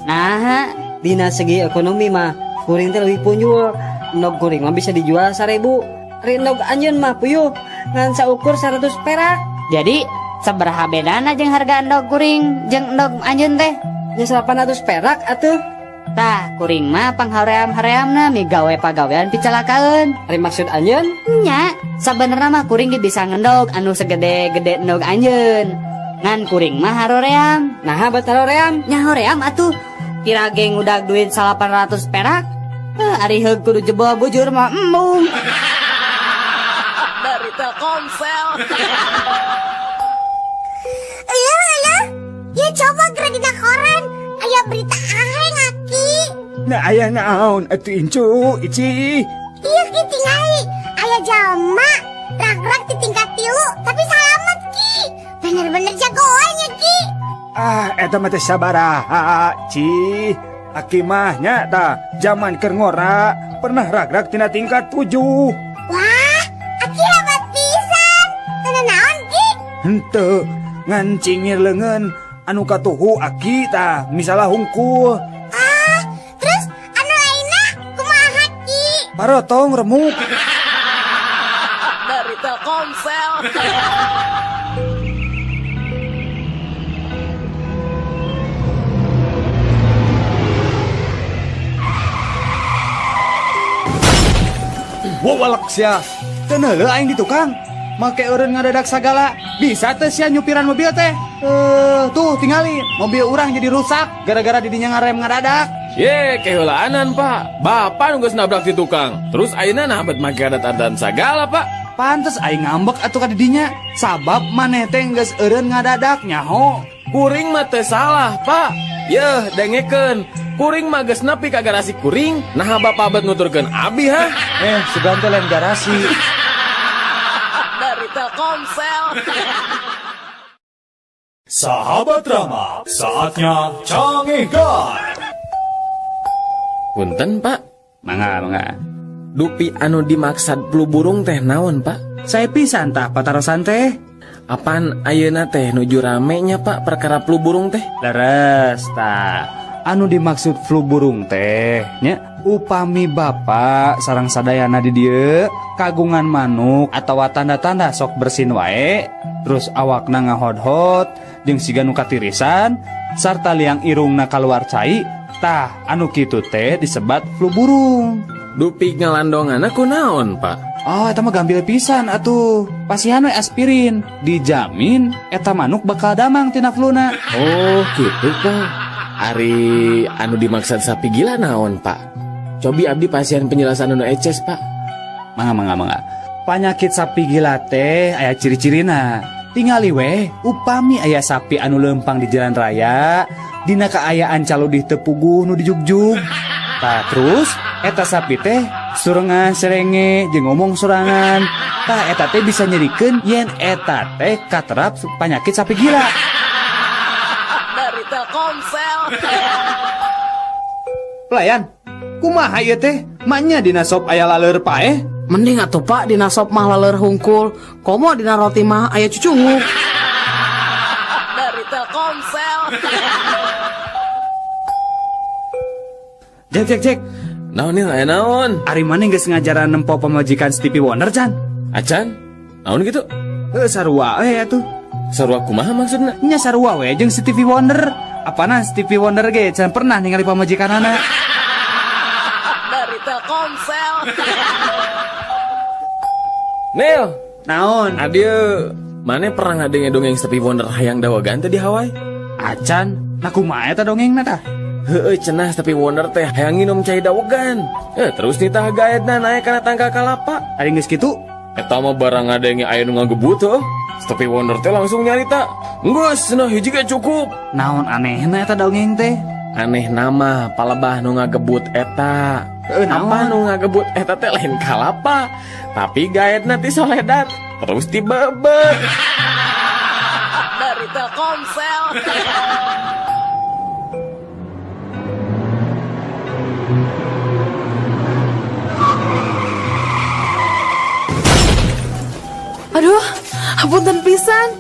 Nah, dina segi ekonomi mah kuring teh leuwih punjul. Endog kuring mah bisa dijual 1000. Ari endog anjeun mah puyuh ngan saukur 100 perak. Jadi sabaraha bedana jeung harga endog kuring jeung endog anjeun teh? Nya 800 perak atuh. Tah kuring mah panghaream-hareamna migawe pagawean picalakaeun. Ari maksud anjeun? Nya, sabenerna mah kuring ge bisa ngendog anu segede-gede endog anjeun. Ngan kuring mah haroream. Naha bat haroream? Nya hoream atuh. Pira ge ngudag duit 800 perak. Ari heug kudu jebol bujur mah embung. Dari Telkomsel. Euleuh euleuh. Ya coba geura dina koran. Aya berita aheng aki. Nah aya naon atuh incu ici. Ieu ki tingali aya jalma rag-rag di tingkat 3 tapi salamet ki. Bener-bener jagoannya ki. Ah eta mah teh sabaraha ci. Aki mah nya tah zaman keur ngora pernah rag-rag tina tingkat 7. Wah, aki hebat pisan. Teu naon ki? Henteu, ngan cingir leungeun anu katuhu aki tah misalah hungkul. Ah, terus anu lainna kumaha ki? Parotong remuk. Dari Telkomsel. Wawalak sia. Teu neuleuh aing di tukang. Make eureun ngadadak sagala. Bisa teh sia nyupiran mobil teh. Tuh tingali mobil urang jadi rusak gara-gara didinya ngarem ngadadak. Ye, keheulaanan, Pak. Bapak nu geus nabrak di tukang. Terus ayeuna nah bet make adat-adatan sagala, Pak. Pantes aing ngambek atuh ka didinya. Sabab maneh teh geus eureun ngadadak nyaho. Kuring mah teu salah, Pak. Yeuh, dengekeun. Kuring mah geus nepi ka garasi kuring, naha bapak bet nuturkeun abi ha? Sugan teh lain garasi. Dari Telkomsel. Sahabat Rama, saatnya Canggihkan. Punten, Pak. Mangga, mangga. Dupi anu dimaksad flu burung teh naon, Pak? Saya pisan tah patarosan teh. Apan ayeuna teh nuju rame nya, Pak, perkara flu burung teh? Leres tah. Anu dimaksud flu burung teh nya upami bapak sareng sadayana di dieu kagungan manuk atawa tanda-tanda sok bersin wae, terus awakna ngahodhot jeung siga nu katirisan sarta liang irungna kaluar cai, tah anu kitu teh disebat flu burung. Dupi ngalandonganna kunaon, Pak? Oh, eta mah gampil pisan atuh. Pasihan we aspirin, dijamin eta manuk bakal damang tina fluna. Oh, gitu, Pak. Ari anu dimaksud sapi gila naon, Pak? Cobi abdi pasien penjelasan anu eces, Pak. Mangga mangga mangga. Panyakit sapi gila teh aya ciri-cirina. Tingali we, upami aya sapi anu lempang di jalan raya, dina kaayaan caludih teu puguh nu dijugjug. Tah terus eta sapi teh surengan serenge jeung ngomong sorangan. Tah eta teh bisa nyerikeun yen eta teh katerap panyakit sapi gila. Dari Telkomsel. Pelayan, kumaha ieu teh? Manya dina sop aya laleur paeh? Mending atuh Pak dina sop mah laleur hungkul, komo dina roti mah aya cucunguk. Dari Telkomsel. Cek cek cek. Naon ieu aya naon? Ari maneh geus ngajaran nempo pamajikan Stevie Wonder can? Acan? Naon kitu? Heuh sarua we atuh. Sarua kumaha maksudna? Nya sarua we jeung Stevie Wonder. Apana Stevie Wonder ge can pernah ningali pamajikanana. Dari Telkomsel. Nil, naon? Adieu. Mane pernah ngadenge dongeng Stevie Wonder hayang dawagan teh di Hawaii? Acan, nah kumaha eta dongengna tah? Heueuh cenah Stevie Wonder teh hayang nginum cai dawegan. Terus nitah gaetna naek kana tangkal kalapa. Ari geus kitu? Eta mah barang ngadenge aya nu ngagebut heuh. Stevie Wonder teh langsung nyarita, "Geus cenah hiji ge cukup." Naon anehna eta dongeng teh? Aneh nama palebah nu ngagebut eta. Apa nu ngagebut eta teh lain kalapa, tapi gaetna ti soledat terus tibebet. Dari Telkomsel. Aduh, hapunten pisan.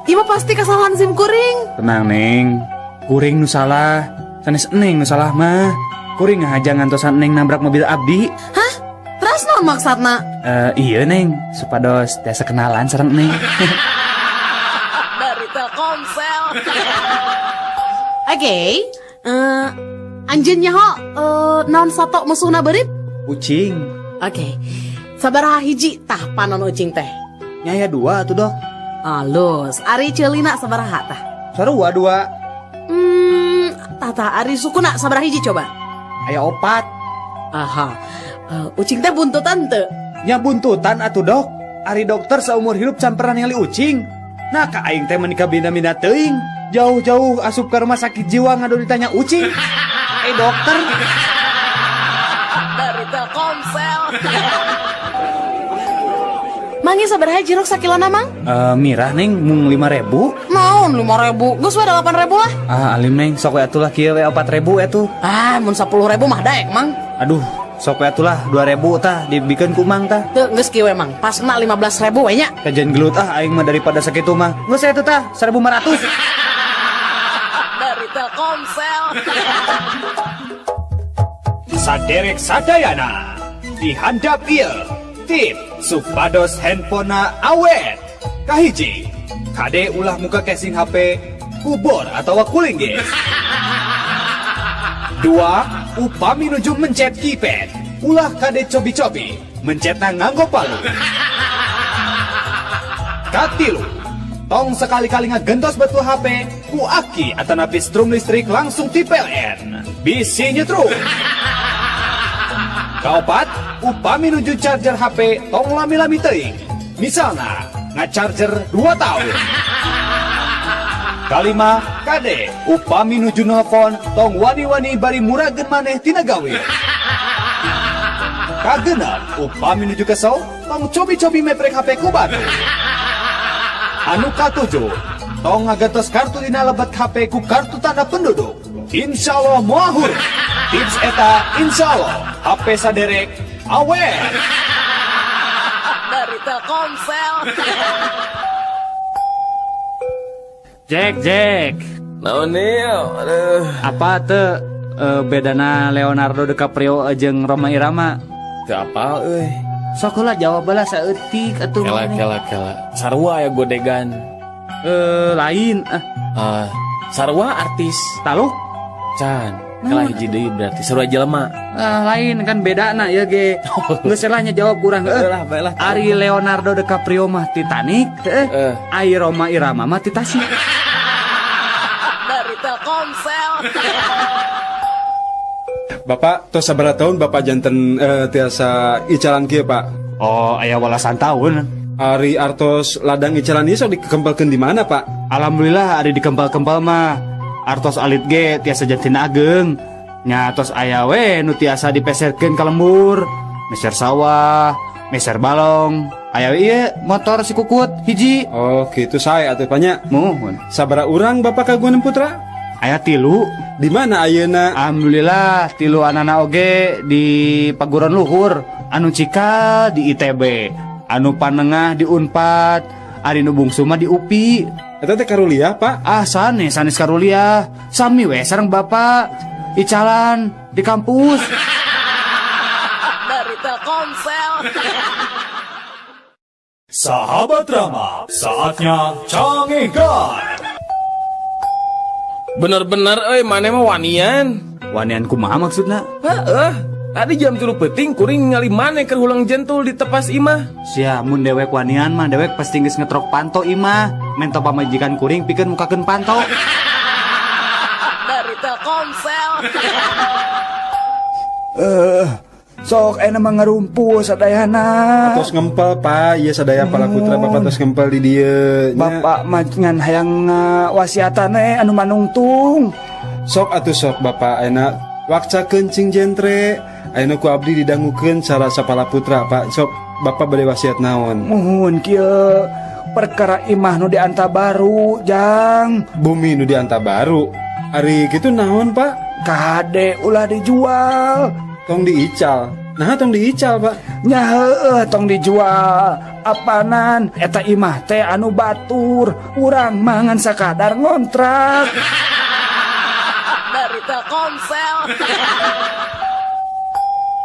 Ieu mah pasti kesalahan sim kuring. Tenang, Neng. Kuring nu salah. Sanes Neng nu salah mah. Kuring ngahaja ngantosan Neng nabrak mobil abdi. Hah? Terus naon maksudna? Iya, Neng. Supados tiasa kenalan sareng Neng. Dari Telkomsel. Oke. Anjeun nyaho naon sato musuhna beurit? Ucing. Oke. Sabaraha hiji tah panon ucing teh? Nyaya dua atuh, Dok. Alus, ari ceulina sabaraha tah? Sarua dua. Tah ari sukuna sabaraha hiji coba? Aya opat. Aha. Ucing teh buntutan teu? Nya buntutan atuh, Dok. Ari dokter saumur hidup can pernah ningali ucing. Nah, ka aing teh meuni kabina-bina teuing. Jauh-jauh asup ke rumah sakit jiwa ngadu ditanya ucing. Dokter. Dari Telkomsel. Mangi sabaraha jeruk sakilona, Mang? Mirah, Neng, mung 5.000. Naon 5.000? Geus we 8.000 lah. Ah, alim Neng, sok we atuh lah kieu we 4.000 atuh. Ah, mun 10.000 mah daek, Mang. Aduh, sok we atuh lah 2.000 tah dibikeun ku Mang tah. Teu geus kieu we, Mang. Pasna 15.000 we nya. Kajian gelut ah aing mah daripada sakitu mah. Geus atuh tah 1.500. Dari Telkomsel. Saderek sadayana dihandap ieu tip supados handphonena awet. Kahiji, kade ulah muka casing HP kubor atau kulinggis. Dua, upami nuju mencet keypad, ulah kade cobi-cobi mencetna nganggo palu. Katilu, tong sekali-kali ngagentos betul HP ku aki atanapi strum listrik langsung ti PLN. Bisi nyetrum. Kaopat, upami nuju charger HP tong lami-lami teuing. Misalna ngacharger 2 tahun. Kalima, kade upami nuju nelpon tong wani-wani bari murageun maneh tina gawe. Kagenep, upami nuju kesel tong cobi-cobi meprek HP ku batu. Anu katujuh, tong ngagentos kartu dina lebet HP ku kartu tanda penduduk. Insya Allah moal hurung. Tips eta insya Allah HP saderek Awet. Dari Telkomsel. Jack, Jack. Naon aduh. Apa tuh bedana Leonardo DiCaprio jeung Rhoma Irama? Teu apal euy. Sok heula jawab heula saeutik atuh. Kela kela kela. Sarua ya godegan. Lain ah. Sarua artis. Taluk? Can. Kalah hiji deui berarti sarua jelema. Ah, lain kan bedana ya ge. Geus lah nya jawab kurang heuh. Lah bae lah. Ari Leonardo DiCaprio mah Titanic heuh. Ari Rhoma Irama mah Titasik. Dari Telkomsel. Bapak tos sabaraha tahun Bapak janten tiasa icalan kieu Pak? Oh, aya walasan tahun. Ari artos ladang icalan ieu sok dikempelkeun di mana Pak? Alhamdulillah ari dikempel-kempel mah artos alit ge tiasa janten ageng. Nya tos aya we nu tiasa dipeserkeun ka lembur, meser sawah, meser balong. Aya we ieu motor si Kukut hiji. Oh, kitu sae atuh Pak nya. Muhun. Sabaraha urang Bapak kagungan putra? Aya 3. Di mana ayeuna? Alhamdulillah 3 anana oge di paguron luhur, anu cikal di ITB, anu panengah di Unpad, ari nu bungsu mah di UPI. Eta teh karuliah, Pak? Ah, sanes, sanes karuliah. Sami we sareng Bapak icalan di kampus. Dari Telkomsel. Sahabat Rama, saatnya cangegan. Bener-bener euy maneh mah wanian. Wanian kumaha maksudna? Heeh. Tadi jam 3 peuting kuring ningali maneh keur hulang jentul di tepas imah. Sia mun dewek wanian mah dewek pasti geus ngetrok panto imah. Mento pamajikan kuring pikeun mukakeun panto. Dari Telkomsel. Sok enak mah ngarumpul sadayana. Tos ngempel Pak, ieu sadaya pala putra Bapak tos ngempel di dieu. Bapak mah ngan hayang wasiatan anu manungtung. Sok atuh sok Bapak enak wakcakeun cing jentre. Ayeuna ku abdi didangukeun cara sapala putra Pak. Sok Bapak bade wasiat naon? Muhun kieu perkara imah nu dianta baru jang. Bumi nu dianta baru. Ari kitu naon Pak? Kade ulah dijual. Tong diical. Nah tong diical Pak. Nya heueuh tong dijual. Apanan eta imah teh anu batur. Urang mah ngan sakadar ngontrak. Dari Telkomsel.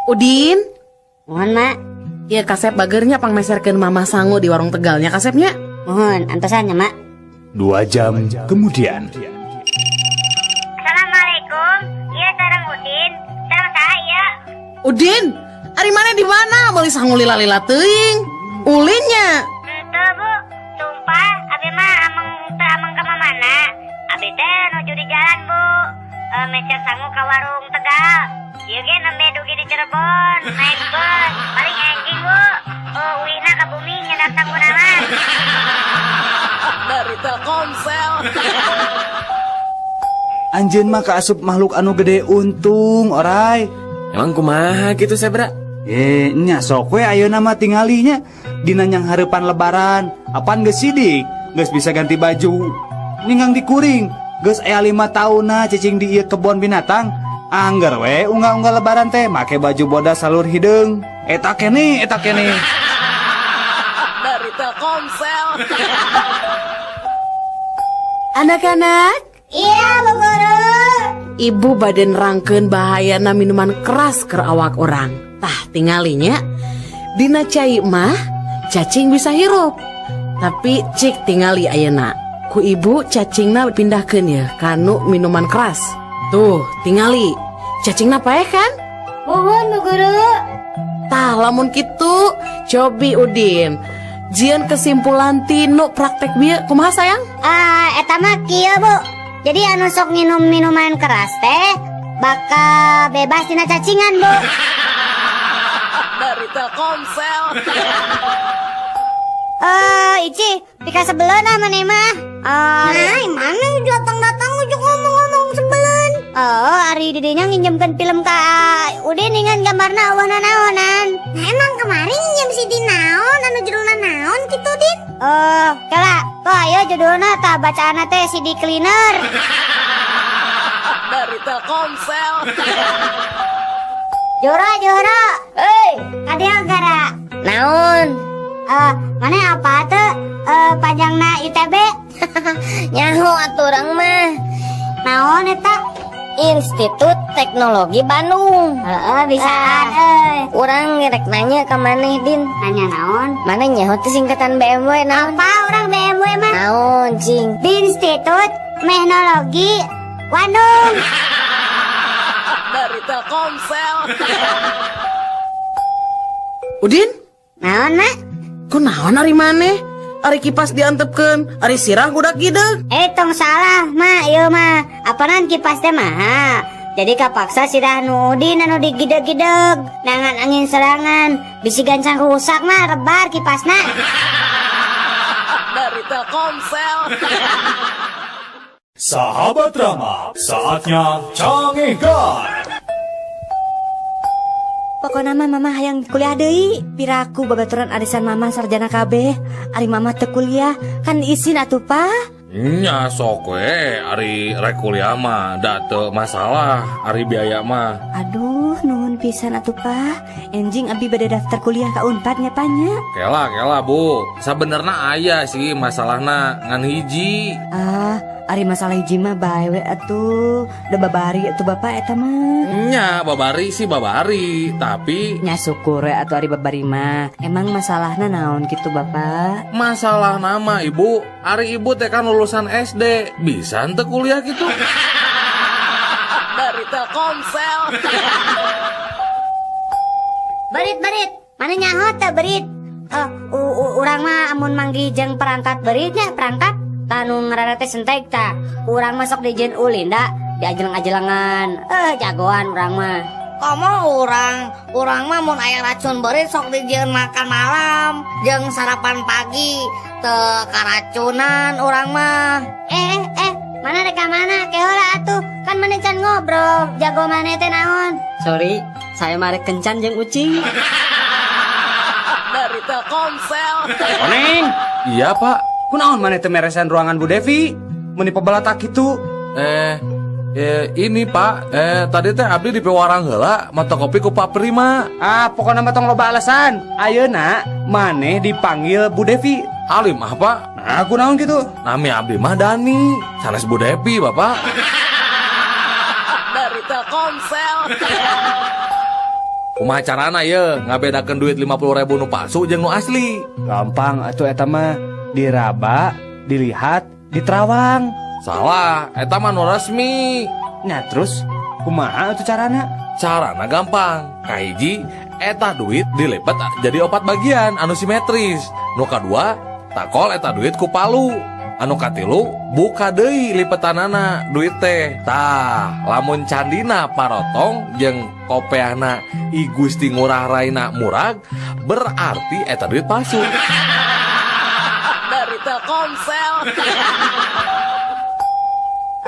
Udin. Mohon Mak. Iya kasep bagernya pangmeserkeun Mama sangu di warung Tegalnya kasepnya. Mohon antosannya Mak. 2 jam kemudian. Assalamualaikum. Iya sareng Udin. Sareng saya. Udin, ari mana di mana? Meuli sangu lila-lila teuing. Ulinnya. Henteu Bu, sumpah abi mah ameng teu ameng ka mana. Abi teh nuju di jalan Bu. Meser sangu ka warung Tegal. Ieu ge nembe dugi di Cirebon, naik bus, paling enjing Bu. Uwina ka bumi nyedak sanguna mah. Dari Telkomsel. Anjeun mah kaasup makhluk anu gede untung, orai. Emang kumaha gitu Sebra? Nya sok we ayeuna mah tingalinya dina nyang hareupan lebaran. Apan geus sidik, geus bisa ganti baju. Ninggang dikuring, geus aya 5 taunna cicing di ieu kebon binatang. Angger we unggal-unggal lebaran teh make baju bodas salur hideung. Eta keneh, eta keneh. Dari Telkomsel. Anak-anak. Iya, Bu Guru. Ibu baden rangkeun bahayana minuman keras keur awak orang. Tah tingalinya dina cai mah cacing bisa hirup. Tapi cik tingali ayeuna. Ku ibu cacingna pindahkeun ya kanu minuman keras. Tuh tingali. Cacingna paeh kan? Muhun Bu Guru. Tah lamun kitu cobi Udin. Jieun kesimpulan tinu praktek bieu kumaha sayang? Eta mah kieu Bu. Jadi anu sok nginum minuman keras teh bakal bebas tina cacingan Bu. Dari Telkomsel. Ici, pika sebelen ah maneh mah. Nah, mana datang-datang ujuk ngomong-ngomong sebelen. Oh, ari didinya nginjemkeun film ka Udin ningan gambarna eueuh nanaonan. Nah, emang kemarin nginjem si Din naon anu judulna naon kitu Din? Oh, kala, tuh ayo judulna tah bacaanna teh CD Cleaner. Dari Telkomsel. Jora, Jora. Hei, Kadieu gara. Naon? Mana apa tuh panjangna ITB? Nyaho atuh urang mah. Naon eta? Institut Teknologi Bandung. Heeh, bisaan euy. Urang rek nanya ka maneh, Din. Nanya naon? Maneh nyaho teh singkatan BMW naon? Apa urang BMW mah? Naon, cing? Institut Teknologi Bandung. Dari Telkomsel. Udin? Naon, Mak? Kunaon ari maneh? Ari kipas diantepkeun, ari sirah gudak gideg. Tong salah, Mak, ieu mah. Apanan kipas teh mahal. Jadi kapaksa sirah nu Udin anu digideg-gideg. Nangan angin serangan, bisi gancang rusak mah rebar kipasna. Dari Telkomsel. Sahabat Rama, saatnya Cangehgar. Pokokna mah mama hayang kuliah deui. Piraku babaturan arisan mama sarjana kabeh. Ari mama teu kuliah, kan isin atuh, Pa. Nya sok we, ari rek kuliah mah da teu masalah, ari biaya mah. Aduh, nuhun pisan atuh, Pa. Enjing abi bade daftar kuliah ka Unpad nya, Pa nya. Kela kela, Bu. Sabenerna aya sih masalahna ngan hiji. Ah, ari masalah hiji mah bae we atuh. Da babari atuh Bapak eta mah. Nya babari sih babari, tapi nya syukur we atuh ari babari mah. Emang masalahna naon kitu Bapak? Masalah nama Ibu, ari Ibu teh kan lulusan SD, bisa henteu kuliah gitu. Dari Telkomsel. Berit-berit, mana nyaho teh berit? Urang mah amun manggih jeung perangkat beritnya, perangkat tanu ngaranna teh sentek ta. Urang masuk di jeung ulin da, diajeleng-ajelengan. Jagoan urang mah. Komo urang mah mun aya racun berit sok dijieun makan malam jeung sarapan pagi, teu karacunan urang mah. Mana rek ka mana? Ke heula atuh. Kan maneh can ngobrol, jago maneh teh naon? Sorry, saya mah rek kencan jeung ucing. Dari Telkomsel. Koneng. Iya, Pak. Kunaon maneh teu meresan ruangan Bu Devi? Meuni pabalatak kitu. Ini Pak, tadi teh abdi di pewarang heula mata kopi ku Pak Prima. Ah, pokokna mah tong loba alasan. Ayeuna maneh dipanggil Bu Devi. Alim ah, Pak. Nah, kunaon kitu? Nami abdi mah Dani, sanes Bu Devi, Bapak. Dari Telkomsel. Kumaha carana ye ngabedakeun duit 50.000 nu palsu jeung nu asli? Gampang atuh eta mah, diraba, dilihat, diterawang. Salah, eta mah nu resmi. Nah, terus kumaha atuh carana? Carana gampang. Kahiji, eta duit dilipet jadi 4 bagian anu simetris. Nu kadua, takol eta duit ku palu. Anu katilu, buka deui lipetanana duit teh. Tah, lamun candina parotong jeung kopeahna I Gusti Ngurah Raina murag, berarti eta duit palsu. Dari Telkomsel.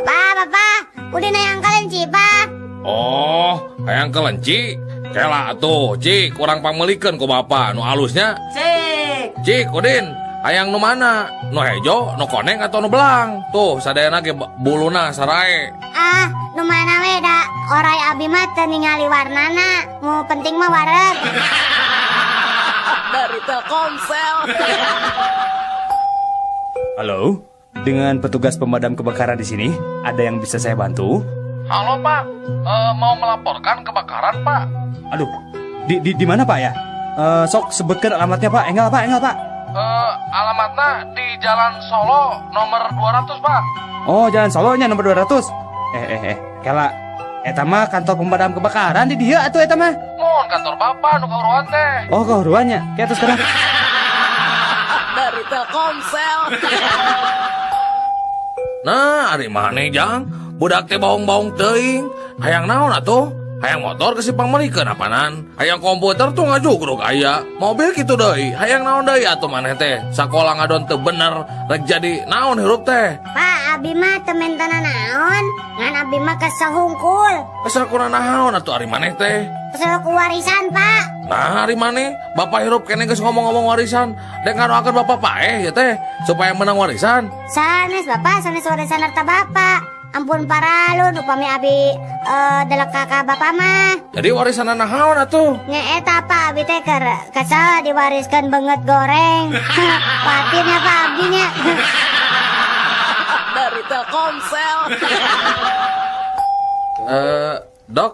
Bapak, udah hayang kelenci, Pak. Oh, hayang kelenci? Kela atuh, Cik, kurang pangmelikeun ku bapak nu alusnya. Cik. Cik, Udin, hayang nu mana? Nu hejo, nu koneng atau nu belang? Tuh, sadayana ge buluna sarae. Ah, nu mana we da orai abi mah teu ningali warnana. Nu penting mah wareg. Dari Telkomsel. Halo, dengan petugas pemadam kebakaran di sini, ada yang bisa saya bantu? Halo Pak, mau melaporkan kebakaran Pak. Aduh, di mana Pak ya? Sok sebutkan alamatnya Pak. Enggal Pak, enggal Pak. Alamatnya di Jalan Solo nomor 200 Pak. Oh, Jalan Solonya nomor 200. Kela, eta mah kantor pemadam kebakaran di dia atuh eta mah. Mohon kantor Bapak nu kahuruan teh. Oh, kahuruannya. Kayak terus sekarang. Dari Telkomsel. Nah, ari maneh jang, budak teh baong-baong teuing. Hayang naon atuh? Hayang motor ke si pangmelikeun apanan? Hayang komputer tuh ngajugruk aya. Mobil kitu deui. Hayang naon deui atuh maneh teh? Sakola ngadon teu bener, rek jadi naon hirup teh? Pak, abi mah teu mentana naon, ngan abi mah kesel hungkul. Kesel kuna naon atuh ari maneh teh? Kesel ku warisan, Pak. Nah, ari maneh, bapak hirup kene geus ngomong-ngomong warisan, dek ngadoakeun bapak paeh ya teh supaya menang warisan. Sanes bapak, sanes warisan harta bapak. Ampun paralun upami abi delek ka bapak mah. Jadi warisan naon atuh? Nya eta Pak, abi teh keur kesel diwariskeun beungeut goreng. Patirnya Pak abdi nya. Dari Telkomsel. Dok,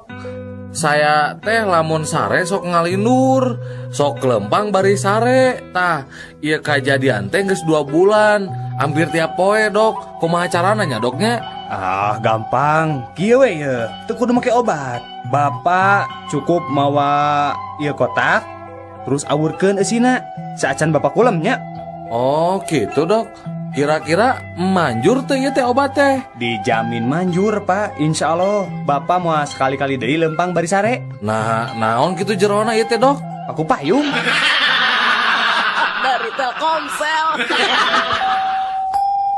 saya teh lamun sare sok ngalindur, sok lempang bari sare. Tah, ieu kajadian teh geus 2 bulan, hampir tiap poe, Dok. Kumaha carana nya, Doknya? Ah, gampang. Kieu we ye, teu kudu make obat. Bapak cukup mawa ieu kotak, terus awurkeun eusina. Saacan bapak kulem nya. Oh, gitu, Dok. Kira-kira manjur teh ieu teh obat teh? Dijamin manjur, Pak. Insya Allah bapak mau sekali-kali deui lempang bari sare. Nah, naon kitu jerona ieu teh, Dok? Aku payung. Dari Telkomsel.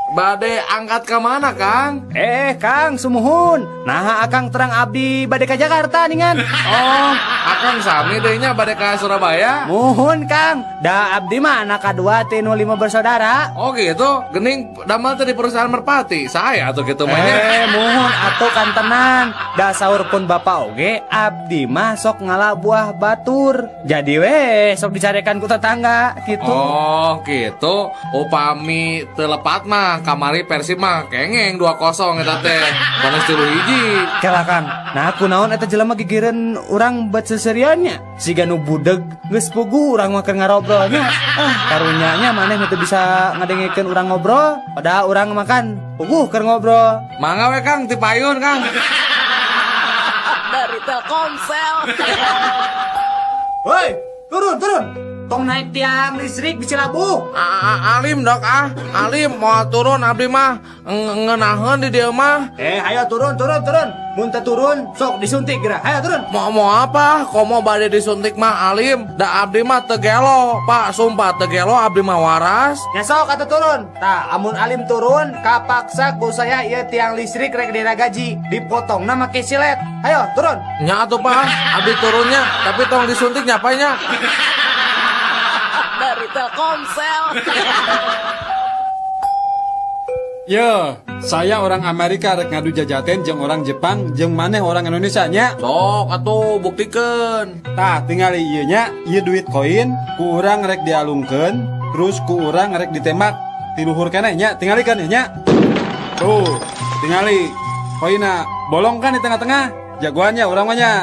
Bade angkat ke mana, Kang? Kang, sumuhun. Nah, akang terang abdi bade ke Jakarta ningan. Oh, akang sami deui nya bade ke Surabaya? Muhun, Kang. Da abdi mah anak kadua teh nu 5 bersaudara. Oh gitu, gening damel teh di perusahaan Merpati. Saya atuh kitu mah nya. Muhun atuh kantenan. Da saur pun bapak oge abdi mah sok ngala buah batur. Jadi we sok dicarekan ku tetangga gitu. Oh, gitu. Upami teu lepat mah kamari Persib mah kengeng 2-0 eta teh. Panas 3-1. Kela Kang. Nah, kunaon eta jelema gigireun urang bet seseriannya. Siga nu budeg geus puguh urang mah keur ngarobrolnya. Ah, karunya nya maneh teu bisa ngadengekeun urang ngobrol, padahal urang makan puguh keur ngobrol. Mangga we Kang, ti payun Kang. Dari Telkomsel. Woi, turun, turun. Tong naik tiang listrik bisa labuh. Alim Dok ah, alim mau turun abdi mah ngeunaheun di dieu mah. Ayo turun, turun, turun. Mun teu turun sok disuntik geura. Ayo turun. Mau apa? Komo bade disuntik mah alim. Da abdi mah teu gelo, Pak, sumpah teu gelo abdi mah waras. Nya sok atuh turun. Tah, amun alim turun kapaksa ku saya ieu tiang listrik rek dina gaji, dipotongna make silet. Ayo turun. Nya atuh Pak, abdi turunnya, tapi tong disuntik nya Pak nya. Dari Telkomsel. Yo, saya orang Amerika rek ngadu jajaten jeung orang Jepang jeung maneh orang Indonesia nya. Sok atuh buktikeun. Tah, tingali ieu nya, ieu duit koin ku urang rek dialungkeun, terus ku urang rek ditembak ti luhur keneh nya, tingalikeun nya. Tuh, tingali koinna bolong kan di tengah-tengah. Jagoannya urang mah nya.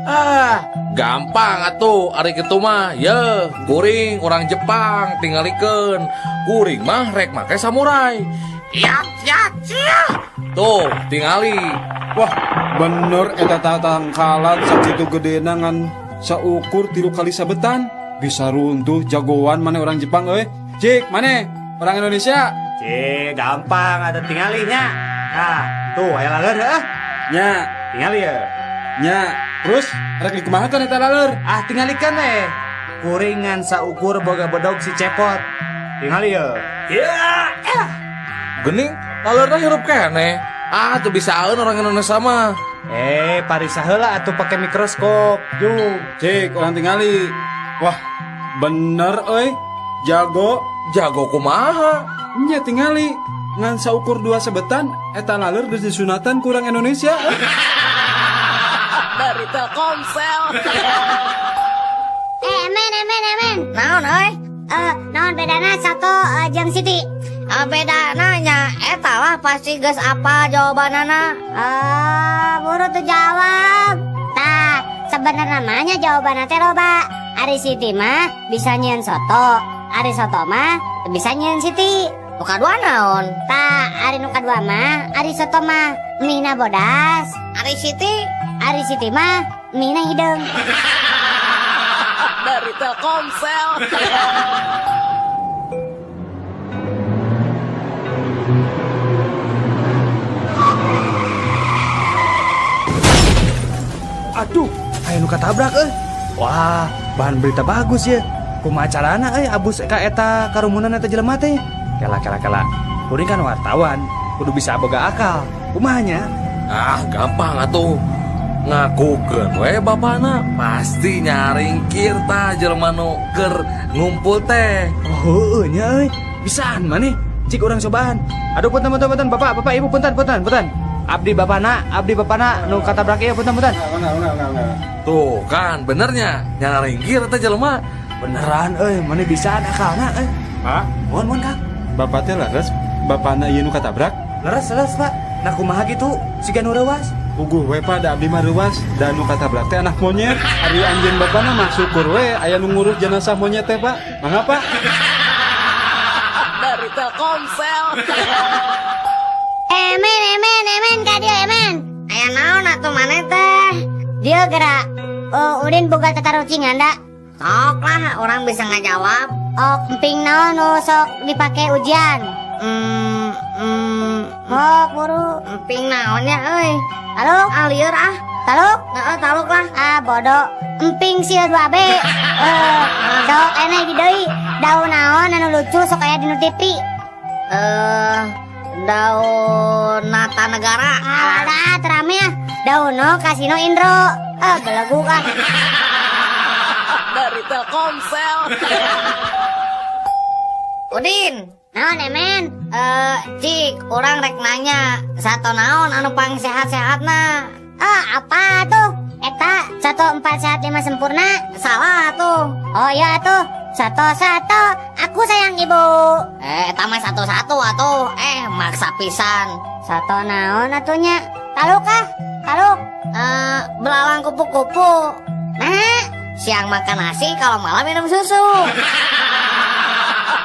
Ah, gampang atuh ari kitu mah. Ye, kuring orang Jepang tingalikeun. Kuring mah rek make samurai. Ya, ya, ya. Tuh, tingali. Wah, bener eta tatangkalan sakitu gedena ngan saukur 3 kali sabetan. Bisa runtuh jagoan maneh orang Jepang euy. Cik, maneh orang Indonesia. Cik, gampang atuh tingalinya. Nah, tuh aya laleur heuh. Nya, tingali ye. Nya, terus rek dikumahakeun eta laleur? Ah, tingalikeun we. Kuringan saukur boga bedog si cepot. Tingali ye. Ya. Gening, laleurna hirup keneh. Ah, tuh bisaeun orang Indonesia mah. Parisa heula atuh pake mikroskop. Ju, cik orang tingali. Wah, bener euy. Jago. Jago kumaha? Nya tingali. Ngan saukur 2 sebetan eta laleur geus disunatan ku urang Indonesia. Dari Telkomsel. Emen. Naon euy? Naon bedana soto jeung Siti? Bedana nya eta lah pasti geus apa jawabanana. Buru tuh jawab. Tah, sebenarnya namanya jawabanna teh loba. Ari Siti mah bisa nyieun soto, ari soto mah bisa nyieun Siti. Nu kadua naon? Tah, ari nu kadua mah ari soto mah mihna bodas. Ari Siti? Ari Siti mah mihna hideung. Dari Telkomsel. Aduh, aya nu katabrak euy. Wah, bahan berita bagus ya. Kumaha carana euy abus ka eta karumunan eta jelema teh? Kela kela kela. Kuring kan wartawan, kudu bisa boga akal. Kumaha nya? Ah, gampang atuh. Ngakukeun we bapana pasti nyaringkir tah jelema nu keur ngumpul teh. Oh, heueuh nya euy. Bisaan maneh. Cik urang cobaan. Aduh punten punten punten Bapak, Bapak Ibu punten punten punten. Abdi bapana, abdi bapana nu katabrak ieu, punten-punten. Tuh kan benernya, nyana ringgir eta jelema. Beneran euy, mana bisa akalna euy. Hah? Mohon mohon Kang. Bapak teh leres, bapana ieu nu katabrak? Leres leres Pak. Nah kumaha gitu, siga nu reuas. Puguh we Pak, da abdi mah reuas, da nu katabrak teh anak monyet. Ari anjeun bapana mah syukur we aya nu ngurus jenazah monyet teh Pak. Mangga Pak. Dari Telkomsel. Emen, emen, emen, ka dieu emen. Aya naon atuh maneh teh? Dieu gerak. Oh, Udin boga tatarucingan da. Sok lah, orang bisa ngajawab. Oh, emping naon nu sok dipake ujian? Sok buru. Emping naonnya euy? Taluk? Ah, lieur ah. Taluk? Heeh, taluk lah. Ah, bodoh. Emping sia 2B. Sok ene di deui. Daun naon anu lucu sok aya di nu TV? Daun Nata Negara. Ah, dah terame ah. Daun no Kasino Indro. Ah, belegu kan. Dari Telkomsel. Udin. Naon emen? Cik, orang rek nanya, sato naon anu pang sehat-sehatna? Ah, apa tuh? Eta 1 4 sehat 5 sempurna. Salah tuh. Oh iya tuh. 1 1 aku sayang ibu. Eta mah 1 1 atuh. Maksa pisan. Sato naon atunya? Taluk ah? Taluk. Belalang kupu-kupu. Nah, siang makan nasi, kalau malam minum susu.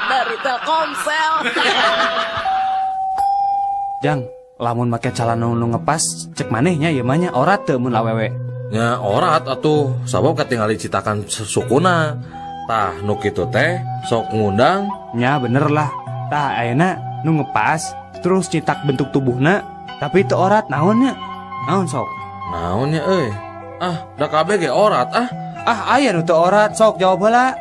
Dari Telkomsel. Jang, lamun make calana nu ngepas cek manehnya ieu mah nya orat teu mun awewe. Nya orat atuh, sabab katingali citakan sukuna. Tah nu kitu teh sok ngundang. Nya bener lah. Tah ayeuna nu ngepas terus citak bentuk tubuhna tapi teu orat naonnya? Naon sok? Naonnya euy? Ah, da kabeh ge orat ah. Ah aya nu teu orat sok jawab heula.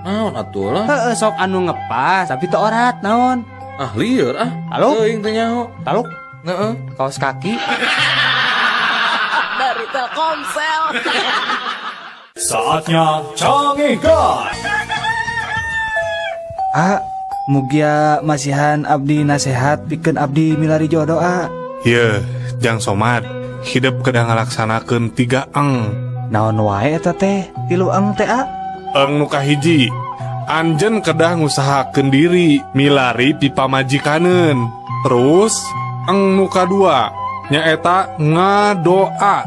Naon atuh lah? Heeh, sok anu ngepas tapi teu orat naon? Ah lieur ah. Taluk? Teuing teu nyaho. Taluk? Heeh. Kaos kaki. Dari Telkomsel. Saatnya Canggihkan. Ah, mugia masihan abdi nasehat pikeun abdi milari jodoh ah. Yeuh, Jang Somad, hidup kedah ngalaksanakeun 3 eng. Naon wae eta teh? 3 eng teh ah? Eng nu kahiji, anjeun kedah ngusahakeun diri milari pipamajikaneun. Terus eng nu kadua nyaeta ngadoa.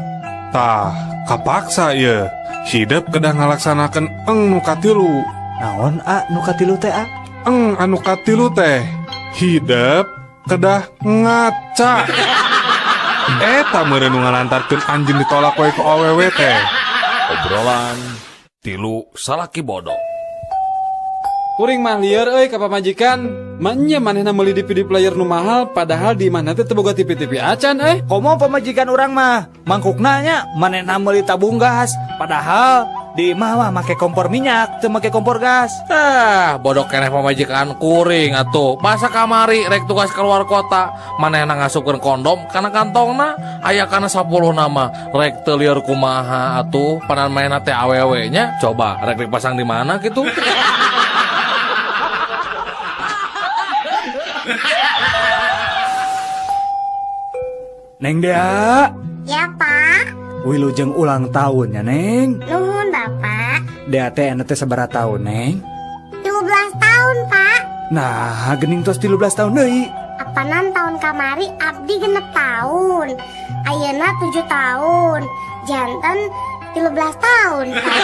Tah, kapaksa ieu. Hidup kedah ngalaksanakeun eng nu katilu. Naon a nu katilu teh a? Eng anu katilu teh hidup kedah ngaca. Eta meureun nu ngalantarkeun anjeun ditolak we ku awewe teh. Obrolan tilu salaki bodoh. Kuring mah lieur euy ka pamajikan. Manya manehna meuli DVD player nu mahal padahal di mana teh teu boga TV-TV acan euy. Komo pamajikan urang mah mangkukna nya manehna meuli tabung gas padahal di imah mah make kompor minyak teu make kompor gas. Ah, bodoh keneh pamajikan kuring atuh. Masa kamari rek tugas keluar kota manehna ngasupkeun kondom kana kantongna aya kana 10 nama rek teu lieur kumaha atuh panan manehna teh awewe nya coba rek dipasang di mana kitu. Neng Dea. Ya Pak. Wilujeng ulang tahun ya Neng. Nuhun Bapak. Dea teh anu teh sabaraha tahun Neng? 13 tahun Pak. Nah gening tos 13 tahun deui. Apanan tahun kamari abdi 6 tahun. Ayeuna 7 tahun. Janten 13 tahun Pak.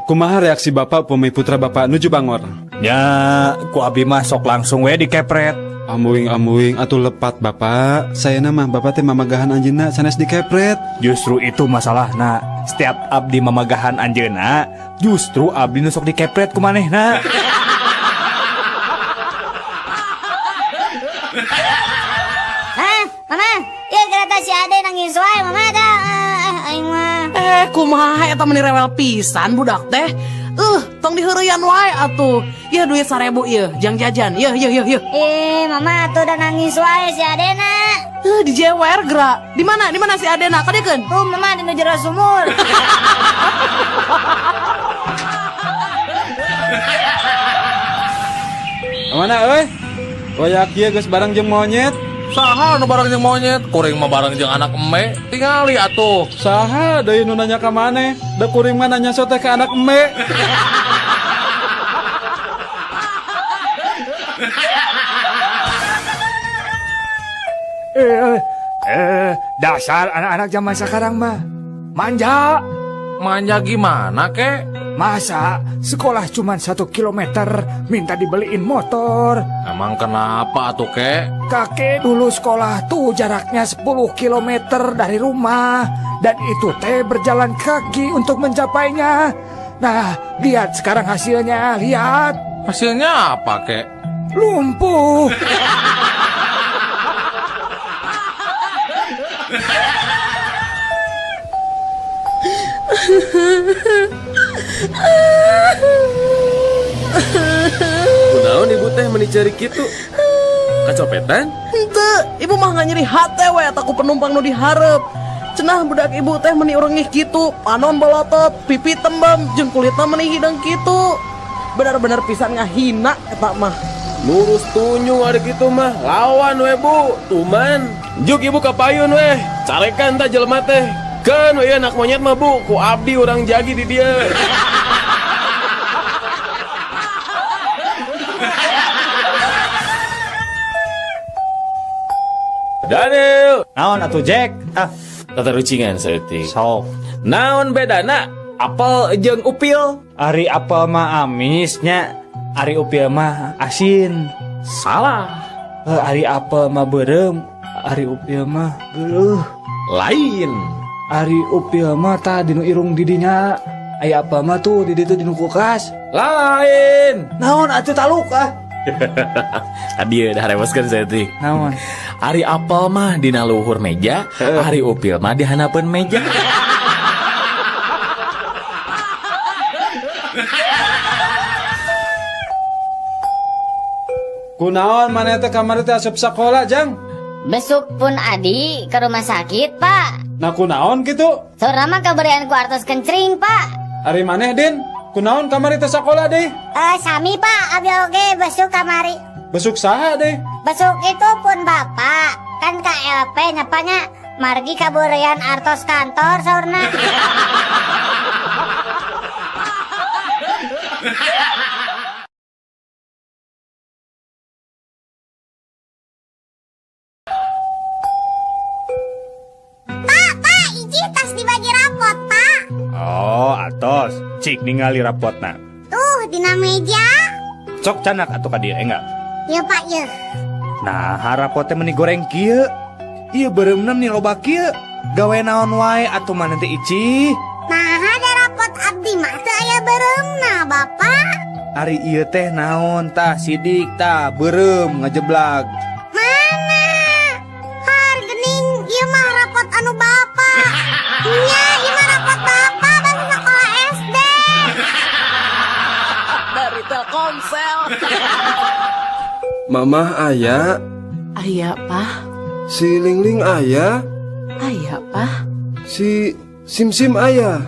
Kumaha reaksi Bapak upami putra Bapak nuju bangor? Nya, ku abi mah sok langsung we dikepret. Amuing-amuing atuh lepat Bapak. Sayana mah Bapak teh mamagahan anjeunna sanes dikepret. Justru itu masalahna. Setiap abdi mamagahan anjeunna, justru abdi nu sok dikepret ku manehna. Hah, Mama? Ieu kereta si Ade nangis wae Mama dah. Aing mah. Kumaha eta meni rewel pisan budak teh. Tong diheureyan wae atuh. Yeuh duit 1000 ieu, jang jajan. Yeuh yeuh yeuh yeuh. Mama atuh udah nangis wae si Adena. Dijewer gerak. Di mana? Di mana si Adena? Kadekeun? Tuh mama di nu jero sumur. Mana euy? Waya kieu geus bareng jeung monyet. Saha nu bareng jeung monyet? Kuring mah bareng jeung anak eme. Tingali atuh. Saha deui nu nanya ka maneh? Da kuring mah nanya so teh ka anak eme. Dasar anak-anak zaman sekarang mah manja. Manja gimana kek? Masa sekolah cuma 1 kilometer minta dibeliin motor? Emang kenapa tuh kek? Kakek dulu sekolah tuh jaraknya 10 kilometer dari rumah. Dan itu teh berjalan kaki untuk mencapainya. Nah, lihat sekarang hasilnya, lihat. Hasilnya apa kek? Lumpuh. Kunaon ibu teh meni cari kitu? Kacopetan? Henteu, ibu mah nggak nyeri hate we eta ku penumpang nu dihareup. Cenah budak ibu teh meni urengih kitu, panon bolotot, pipi tembem, jeung kulitna meni hideung kitu. Benar-benar pisan ngahina eta mah. Lurus tunyung ari kitu mah, lawan we bu, tuman. Juk ibu ka payun we, carekan tah jelema teh. Keun we anak monyet mah bu, ku abdi urang jagi di dieu. Daniel, naon atuh Jack? Ah, tatarucingan saeutik. Sok. Naon bedana apel jeung upil? Ari apel mah amisnya, ari upil mah asin. Salah. Ari apel mah beureum, ari upil mah geuleuh. Lain. Ari upil mah tah dinu irung didinya. Aya apel mah tuh di ditu dinu kulkas. Lain. Naon atuh taluk ah. Tadi udah reweskeun saeutik. Naon? Ari apel mah dina luhur meja, ari upil mah di handapeun meja. Kunaon maneh teh kamari teh asup sakola, Jang? Besuk pun adi ke rumah sakit, Pak. Nah kunaon kitu? Saurna mah kaberian ku artos kencring, Pak. Ari maneh, Din? Kunaon kamari teh sakola deh? Sami, Pak, abi oge besuk kamari. Besuk saha deh? Besuk itu pun bapak. Kan KLP nyapanya margi kaburian artos kantor saurna. Pak, Pak, iji tas dibagi rapot, Pak. Oh, atos. Cik ningali rapotna. Tuh, dina meja. Cok canak atuh ka dieu enggak? Ya, Pak, ya. Nah, rapotnya meni goreng kieu. Ieu beureumna meni loba kieu. Gawe naon wae atuh maneh teh Ici? Nah, ada rapot abdi mah teu aya beureumna, Bapak. Ari ieu teh naon tah sidik tah beureum ngajeblag. Mana? Har geuning ieu mah rapot anu Bapak. Nya, ieu mah rapot Bapak basa sekolah SD. Dari Telkomsel. Mamah aya. Aya, Pak. Si Lingling aya. Aya, Pak. Si Simsim aya.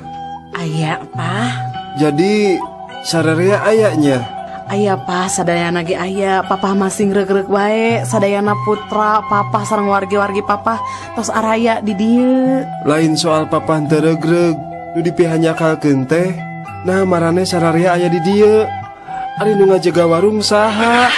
Aya, Pak. Jadi sararea ayanya. Aya, Pak, sadayana ge aya. Papa masing reuk-reuk wae, sadayana putra, papa sareng wargi-wargi papa tos araya di dieu. Lain soal papa henteu reug-reug, nu dipihanyakalkeun teh. Nah, marane sararea aya di dieu. Ari nu ngajaga warung saha?